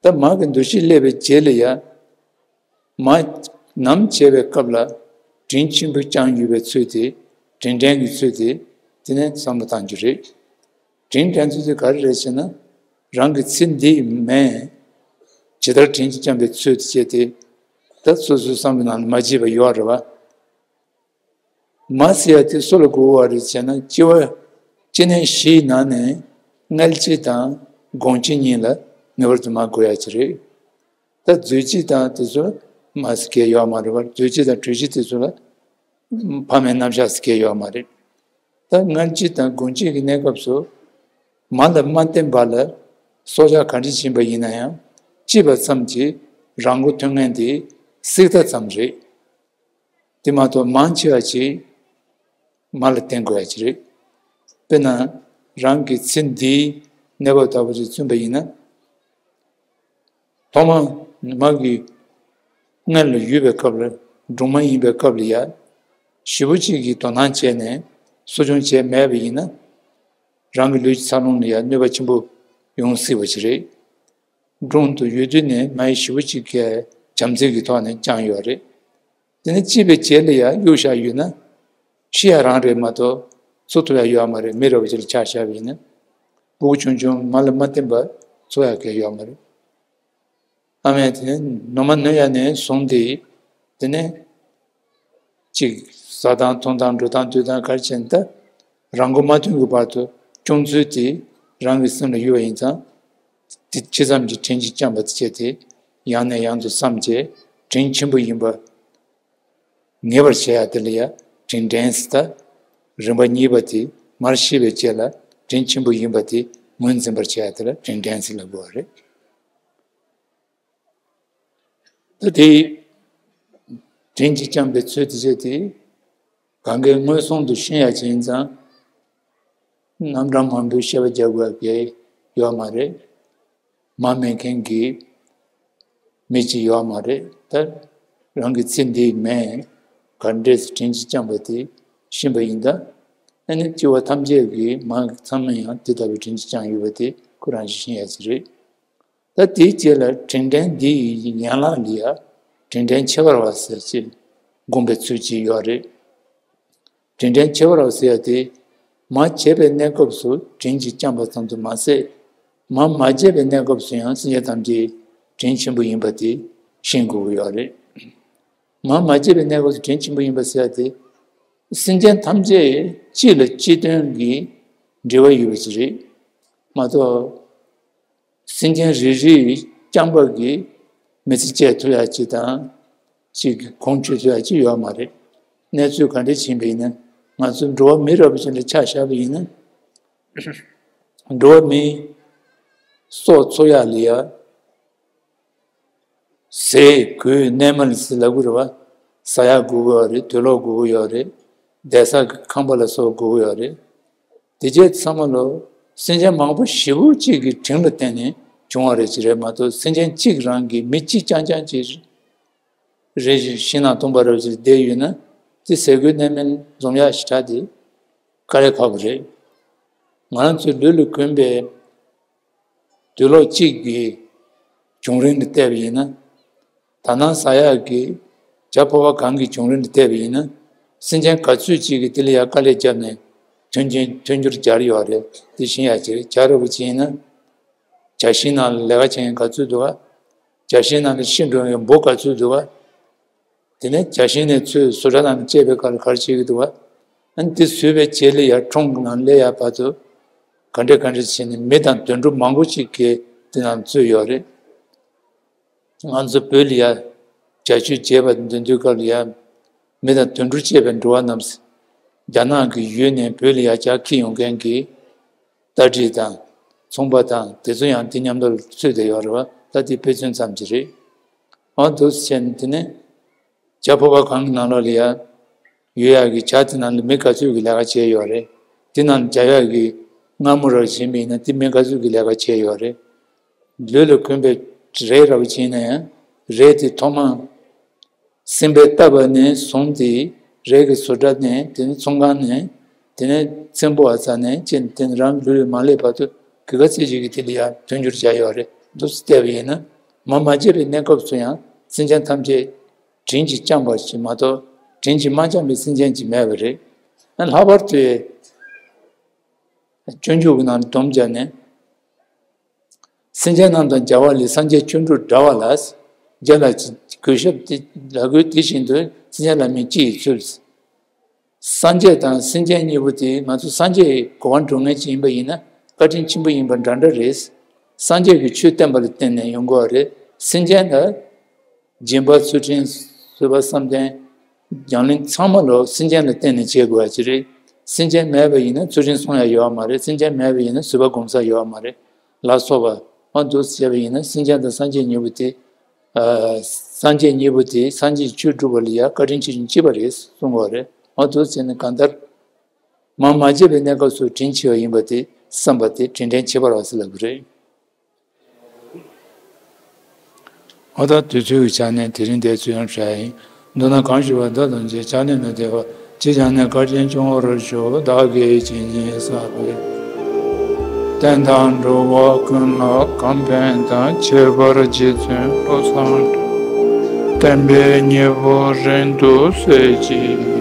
ད་མ་གི་འདུ་ཤེས་སླེབས་པའི་རྗེས་ལ་ཡ། མ་ནམ་བྱས་པའི་སྐབས་ལ་དྲིན་ཆེན་པོས་བསྐྱངས་ཡོད་པའི་ཚུལ་དེ། དྲིན་དྲན་གྱི་ཚུལ་དེ། དེ་ནས་བསམ་བློ་བཏང་རྒྱུ་རེད། དྲིན་དྲན་ཚུལ་དེ་ག་རེ་རེད་ཟེར་ན། རང་གི་ཚེ་འདིའི་མེ་ཇི་ལྟར་དྲིན་གྱིས་བསྐྱངས་པའི་ཚུལ་དེ་བྱས་ཏེ། ད་སོ་སོའི་བསམ་པའི་ནང་ལ་མ་བརྗེད་པ་ཡོད་རེད་བ། མ་ཟེར་ཡ་དེ་སུ་ལ་གོ་བ་རེད་ཟེར་ན། སྐྱེ་བ་སྐྱེ་གནས་བཞིའི་ནང་ནས་མངལ་སྐྱེས་དང་སྒོང་སྐྱེས་གཉིས་ལ་ངེས་པར་དུ་མ་གོ་ཡ་ཅིག་རེད། ད་མཛོད་སྤྱི་དང་དེ་ཚོ་ལ་མ་སྐྱེ་ཡོད་མ་རེད་བ། མཛོད་སྤྱི་དང་གྲོས་སྤྱི་དེ་ཚོ་ལ་ཕ་མའི་རྣམ་གཞག་སྐྱེ་ཡོད་མ་རེད། ད་མངལ་སྤྱི་དང་སྒོང་སྤྱི་གི་གནས་སྐབས་སུ་མ་ལ་མ་བརྟེན་པ་ལ་སྲོག་ཆགས་ག་འདྲ་ཕྱིན་པ་ཡིན་ན་ཡང་སྐྱེས་པ་ཙམ་གྱིས་རང་མགོ་ཐོན་མཁན་དེ་སྲེག་ད་ཙམ་རེད། དེ་མ་གཏོགས་མང་ཆེ་བ་ཅིག་མ་ལ་བརྟེན་དགོས་ཡ་ཅིག་རེད། དཔེར་ན་རང་གི་ཚེ་འདིའི་གནས་བབ་ལྟ་བུ་ཅིག་བཙུན་པ་ཡིན་ན། ཐོག་མ་མ་གི་མངལ་ལ་ཡོད་པའི་སྐབས་ལ་སྦྲུམ་མ་ཡིན་པའི་སྐབས་ལ་ཡ། ཞེ་པོ་ཅིག་གིས་དོ་སྣང་བྱས་ནས་གསོ་སྐྱོང་བྱས་མེད་པ་ཡིན་ན། རང་གི་ལུས་ཀྱི་འཚར་ལོངས་ལ་ཡ་གནོད་པ་ཆེན་པོ་ཡོང་སྲིད་པ་ཅིག་རེད། སྒྲུང་དུ་ཡོད་དུས་ནས་མ་ཡི་ཞེ་པོ་ཅིག་གིས་བྱམས་བརྩེ་གི་ཐོག་ནས་བསྐྱངས་ཡོད་རེད། དེ་ནས་སྐྱེས་པའི་རྗེས་ལ་ཡང་གཡུག་བཞག་ཡོད་ན། ཤི་ཡ་རང་རེད་མ་གཏོགས་འཚོ་ཐུབ་ཡ་ཡོད་མ་རེད། མི་རེད་བ་ཅིག་ལ་ཆ་བཞག་པ་ཡིན་ན། སྤུ་གུ་ཆུང་ཆུང་མ་ལ་མ་བརྟེན་པར་འཚོ་ཡ་གལ་ཡོད་མ་རེད། ཨ་མས་དེ་ནས་ནུ་མ་ནུ་ཡ་ནས་བཟུང་སྟེ། དེ་ནས་ཅིག་ཟ་སྟངས་འཐུང་སྟངས་འགྲོ་སྟངས་སྡོད་སྟངས་ག་རེ་བྱས་ན་ད། རང་མགོ་མ་ཐོན་གྱི་བར་དུ་སྐྱོང་ཚུལ་དེ་རང་གི་སེམས་ལ་ཡོད་པ་ཡིན་ཙང་། དེ་ཇི་ཙམ་གྱིས་དྲིན་གྱིས་བསྐྱངས་པ་དེ་བྱས་ཏེ། ཡང་ནས་ཡང་དུ་བསམ་བྱས་དྲིན་ཆེན་པོ་ཡིན་པ་ངེས་པར་བྱེད་ཡ་དེ་ལ་ཡ་དྲིན་དྲན་ཟེར། ད་རིམ་པ་གཉིས་པ་དེ་མར་ཤེས་པའི་རྗེས་ལ་དྲིན་ཆེན་པོ་ཡིན་པ་དེ་ངོས་འཛིན་པར་བྱེད་ཡ་དེ་ལ་དྲིན་དྲན་ཟེར་ལབ་དགོས་པ་རེད། ད་དེ་དྲིན་གྱིས་བསྐྱངས་པའི་ཚུལ་དེ་བྱས་ཏེ། གང་གའི་མངོན་སུམ་དུ་ཤེས་ཡ་ཅིག་ཡིན་ཙང་། རྣམ་གྲངས་མང་པོའི་བཤད་པ་རྒྱག་དགོས་པ་ཡོད་མ་རེད། མ་སྨད་མཁན་གྱི་མི་གཅིག་ཡོད་མ་རེད། ད་རང་གི་ཚེ་འདིའི་མི་ག་འདྲས་དྲིན་གྱིས་བསྐྱངས་པ་དེ་ཤེས་པ་ཡིན་ད། ཨ་ནི་སྐྱེ་བ་ཐམས་ཅད་ཀྱི་མ་ཚང་མ་ཡང་དེ་ལྟ་བུའི་དྲིན་གྱིས་བསྐྱངས་ཡོད་པ་དེ་ཁོ་རང་གིས་ཤེས་ཡ་ཅིག་རེད། ད་དེའི་རྗེས་ལ་དྲིན་དྲན་འདི་ཡི་ཡན་ལག་ལ་ཡ་དྲིན་དྲན་ཁྱད་པར་བ་ཟེར་ཅིག་དགོངས་པའི་ཚུལ་གཅིག་ཡོད་རེད། དྲིན་དྲན་ཁྱད་པར་བ་ཟེར་ཡ་དེ། མ་བྱས་པའི་གནས་སྐབས་སུ་དྲིན་གྱིས་བསྐྱངས་པ་ཙམ་དུ་མ་ཟད། མ་མ་བྱས་པའི་གནས་སྐབས་སུ་ཡང་སེམས་ཅན་ཐམས་ཅད་དྲིན་ཆེན་པོ་ཡིན་པ་དེ་ཤེས་དགོས་ཀྱི་ཡོད་རེད། མ་མ་བྱས་པའི་གནས་སྐབས་སུ་དྲིན་ཆེན་པོ་ཡིན་པ་ཟེར་ཡ་དེ། སེམས་ཅན་ཐམས་ཅད་གཅིག་ལ་གཅིག་དོན་གྱི་འབྲེལ་བ་ཡོད་པ་ཞིག་རེད་མ་གཏོགས། སེམས་ཅན་རེ་རེའི་བསྐྱངས་པ་གིས་མི་ཚེ་སྐྱེལ་ཐུབ་ཡ་ཅིག་དང་། ཅིག་གོང་ཆོད་ཐུབ་ཡ་ཅིག་ཡོད་མ་རེད། གནས་ཚུལ་ག་འདྲ་ཕྱིན་པ་ཡིན་ན། ང་ཚོ་འགྲོ་བ་མི་རབས་ཅན་ལ་ཆ་བཞག་པ་ཡིན་ན། འགྲོ་བ་མིའི་སྲོག་འཚོ་ཡ་ལ་ཡ། ཟས་གོས་གནས་མལ་ཟེར་ལབ་དགོས་རེད་བ། ཟ་ཡ་དགོས་ཀྱི་ཡོད་རེད། དུག་ལོག་དགོས་ཀྱི་ཡོད་རེད། བསྡད་ས་གི་ཁང་པ་ལ་སོགས་དགོས་ཀྱི་ཡོད་རེད། དེ་རྗེས་ཚང་མ་ལོ། སེམས་ཅན་མང་པོ་ཞེ་པོ་གཅིག་གི་དྲིན་ལ་བརྟེན་ནས་བྱུང་བ་རེད་ཅེས་རེད་མ་གཏོགས། སེམས་ཅན་གཅིག་རང་གིས་མི་གཅིག་རྐྱང་རྐྱང་གཅིག་རེ་ཞིག་ཤིང་ནགས་དུང་པ་རབ་ཅིག་བསྡད་ཡོད་ན། དེ་ཟས་གོས་གནས་མལ་འཛོམས་ཡག་ཞེ་དྲག་དེ་དཀའ་ལས་ཁག་པོ་རེད། ང་རང་ཚོའི་ལུས་ལ་གོན་པའི་དུག་ལོག་གཅིག་གི་བྱུང་རིམ་ལ་བལྟས་པ་ཡིན་ན། དར་ནག་ཟ་ཡག་གི་བྱ་ཕོར་པ་གང་གི་བྱུང་རིམ་ལ་བལྟས་པ་ཡིན་ན། སེམས་ཅན་ག་ཚོད་ཅིག་གིས་དེ་ལ་ཡ་དཀའ་ལས་བརྒྱབ་ནས་མཐུན་རྐྱེན་མཐུན་འགྱུར་སྦྱར་ཡོད་རེད། དེ་ཤེས་ཡ་ཅིག་རེད། བྱ་ར་བུ་ཅིག་ཡིན་ན། བྱ་ཤིང་ནང་ལ་ལས་ཀ་བྱེད་མཁན་ག་ཚོད་འདུག་བ། བྱ་ཤིང་ནང་ལ་ཤི་འགྲོ་མཁན་འབུ་ག་ཚོད་འདུག་བ། དེ་ནས་བྱ་ཤིང་ནས་ཚུར་བཟོ་གྲྭ་ནང་ལ་སྐྱེས་པའི་སྐབས་ལ་ག་རེ་བྱེད་ཀྱི་འདུག་བ། ཨ་ནི་དེ་ཟོས་པའི་རྗེས་ལ་ཡ་ཁྲོམ་གྱི་ནང་སླེབས་ཡ་བར་དུ་ག་འདྲ་ག་འདྲ་བྱས་ནས་མི་དང་དུད་འགྲོ་མང་པོ་ཅིག་གིས་དེ་ནང་འཛུལ་ཡོད་རེད། ང་ཚོ་བོད་ལ་ཡ་བྱ་སྤྱོད་བྱེད་པ་འདོན་དུས་སྐབས་ལ་ཡ། མི་དང་དུད་འགྲོ་བཅས་པའི་འགྲོ་བ་རྣམས། རྒྱ་ནག་གི་ཡུལ་ནས་བོད་ལ་ཡ་བྱ་འཁྱེར་ཡོང་མཁན་གྱི་རྟ་དྲེལ་དང་ཚོང་པ་དང་དེ་ཚོ་ཡང་དེ་མཉམ་དུ་ཚུད་བསྡད་ཡོད་རེད་བ། ད་དེ་དཔེ་མཚོན་ཙམ་ཅིག་རེད། འོ་འདུག་སེ་བྱས་ནས་དེ་ནས་བྱ་ཕོར་པ་གང་གི་ནང་ལོགས་ལ་ཡ་ཡོད་ཡག་གི་བྱ་དེ་ནང་ལ་མི་ག་ཚོད་ཀྱི་ལས་ཀ་བྱས་ཡོད་རེད། དེ་ནང་ལ་བྱ་ཡག་གི་མངར་མོ་ར་བཞིན་པ་ཡིན་ན་དེ་མི་ག་ཚོད་ཀྱི་ལས་ཀ་བྱས་ཡོད་རེད། ལུས་ལ་གོན་པའི་རས་ར་བ་ཅིག་ཡིན་ན་ཡང་། རས་དེ་ཐོག་མ་སེམས་པས་བཏབ་པ་ནས་བཟུང་སྟེ། རས་ཀྱི་བཟོ་གྲྭ་ནས། དེ་ནས་ཚོང་ཁང་ནས། དེ་ནས་ཚེམ་པོ་ཨ་ཚ་ནས་བྱས་ནས་དེ་ནས་རང་ལུས་ལ་མ་སླེབས་བར་དུ་གི་ག་ཚད་ཅིག་གིས་དེ་ལ་ཡང་མཐུན་འགྱུར་བྱས་ཡོད་རེད། འདུག་སེ་བལྟས་པ་ཡིན་ན། མ་མ་བྱས་པའི་གནས་སྐབས་སུ་ཡང་སེམས་ཅན་ཐམས་ཅད་དྲིན་གྱིས་བསྐྱངས་པ་ཞིག་མ་གཏོགས། དྲིན་གྱིས་མ་བསྐྱངས་པའི་སེམས་ཅན་ཅིག་མེད་པ་རེད། ལྷག་པར་དུ་སྤྱོད་འཇུག་གི་ནང་ལ་སྡོམ་བརྒྱབ་ནས། སེམས་ཅན་རྣམས་དང་མཇལ་བ་ལས། སངས་རྒྱས་བཅུ་དྲུག་འདྲ་བ་ལ། རྒྱ་ལ་གུས་ཞབས་དེ་ལ་གུས་དེ་བཞིན་དུ་སེམས་ཅན་ལ་མིན་ཅི་ཡི་ཚུལ། སངས་རྒྱས་དང་སེམས་ཅན་གཉིས་པོ་དེ་ང་ཚོ་སངས་རྒྱས་ཀྱི་གོ་འཕང་འགྲོ་མཁན་ཅིག་ཡིན་པ་ཡིན་ན་བཀའ་དྲིན་ཆེན་པོ་ཡིན་པ་འདྲ་འདྲ་རེད། སངས་རྒྱས་ཀྱི་ཆོས་བསྟན་པ་ལ་བརྟེན་ནས་ཡོང་དགོས་པ་རེད། སེམས་ཅན་ལ་སྦྱིན་པ་ཚུལ་ཁྲིམས་བཟོད་པ་བསམ་གཏན་བརྒྱ་གླིང་ཚང་མ་ལོ་སེམས་ཅན་ལ་བརྟེན་ནས་བྱེད་དགོས་པ་ཅིག་རེད། སེམས་ཅན་མེད་པ་ཡིན་ན་ཚུལ་ཁྲིམས་སྲུང་ཡ་ཡོད་པ་མ་རེད། སེམས་ཅན་མེད་པ་ཡིན་ན་བཟོད་པ་སྒོམ་ས་ཡོད་པ་མ་རེད། ལ་སོགས་པ་ཨ་འདུག་བྱས་པ་ཡིན་ན་སེམས་ཅན་དང་སངས་རྒྱས་གཉིས་པོ་དེ། ཨ་སངས་རྒྱས་གཉིས་པོ་དེ་སངས་རྒྱས་ཆོས་སྒྲུབ་པ་ལ་ཡ་བཀའ་དྲིན་ཆེ་ཆུང་གཅིག་པ་རེད་གསུང་གི་ཡོད་རེད། ཨ་འདུག་བྱས་ནས་གང་ལྟར་མ་མ་བྱས་པའི་གནས་སྐབས་སུ་དྲིན་ཆེ་བ་ཡིན་པ་དེ་བསམ་པ་དེ་དྲིན་དྲན་བྱེད་པར་བ་ཟེར་ལབ་ཀྱི་རེད། ཨོ་ད་དུས་ཚོད་ཀྱི་ཆ་ནས་དེ་རིང་འདིར་ཚུད་ཡང་བྱ་ཡིན། མདོར་ན་གང་ཞུ་བ་འདི་དང་བཅས་ཆ་ནས་མི་འདས་པ་ཅི་བྱས་ནས་བཀའ་དྲིན་སྐྱོང་བར་ཤོག་བདག་གིས་ཇི་སྙེད་བསགས་པའི་རྟེན་དང་འགྲོ་བ་ཀུན་ལ་གང་ཕན་དང་ཁྱད་པར་རྗེ་བཙུན་བློ་བཟང་གྲགས་བསྟན་པའི་སྙིང་པོ་རིང་དུ་གསལ་ཅིག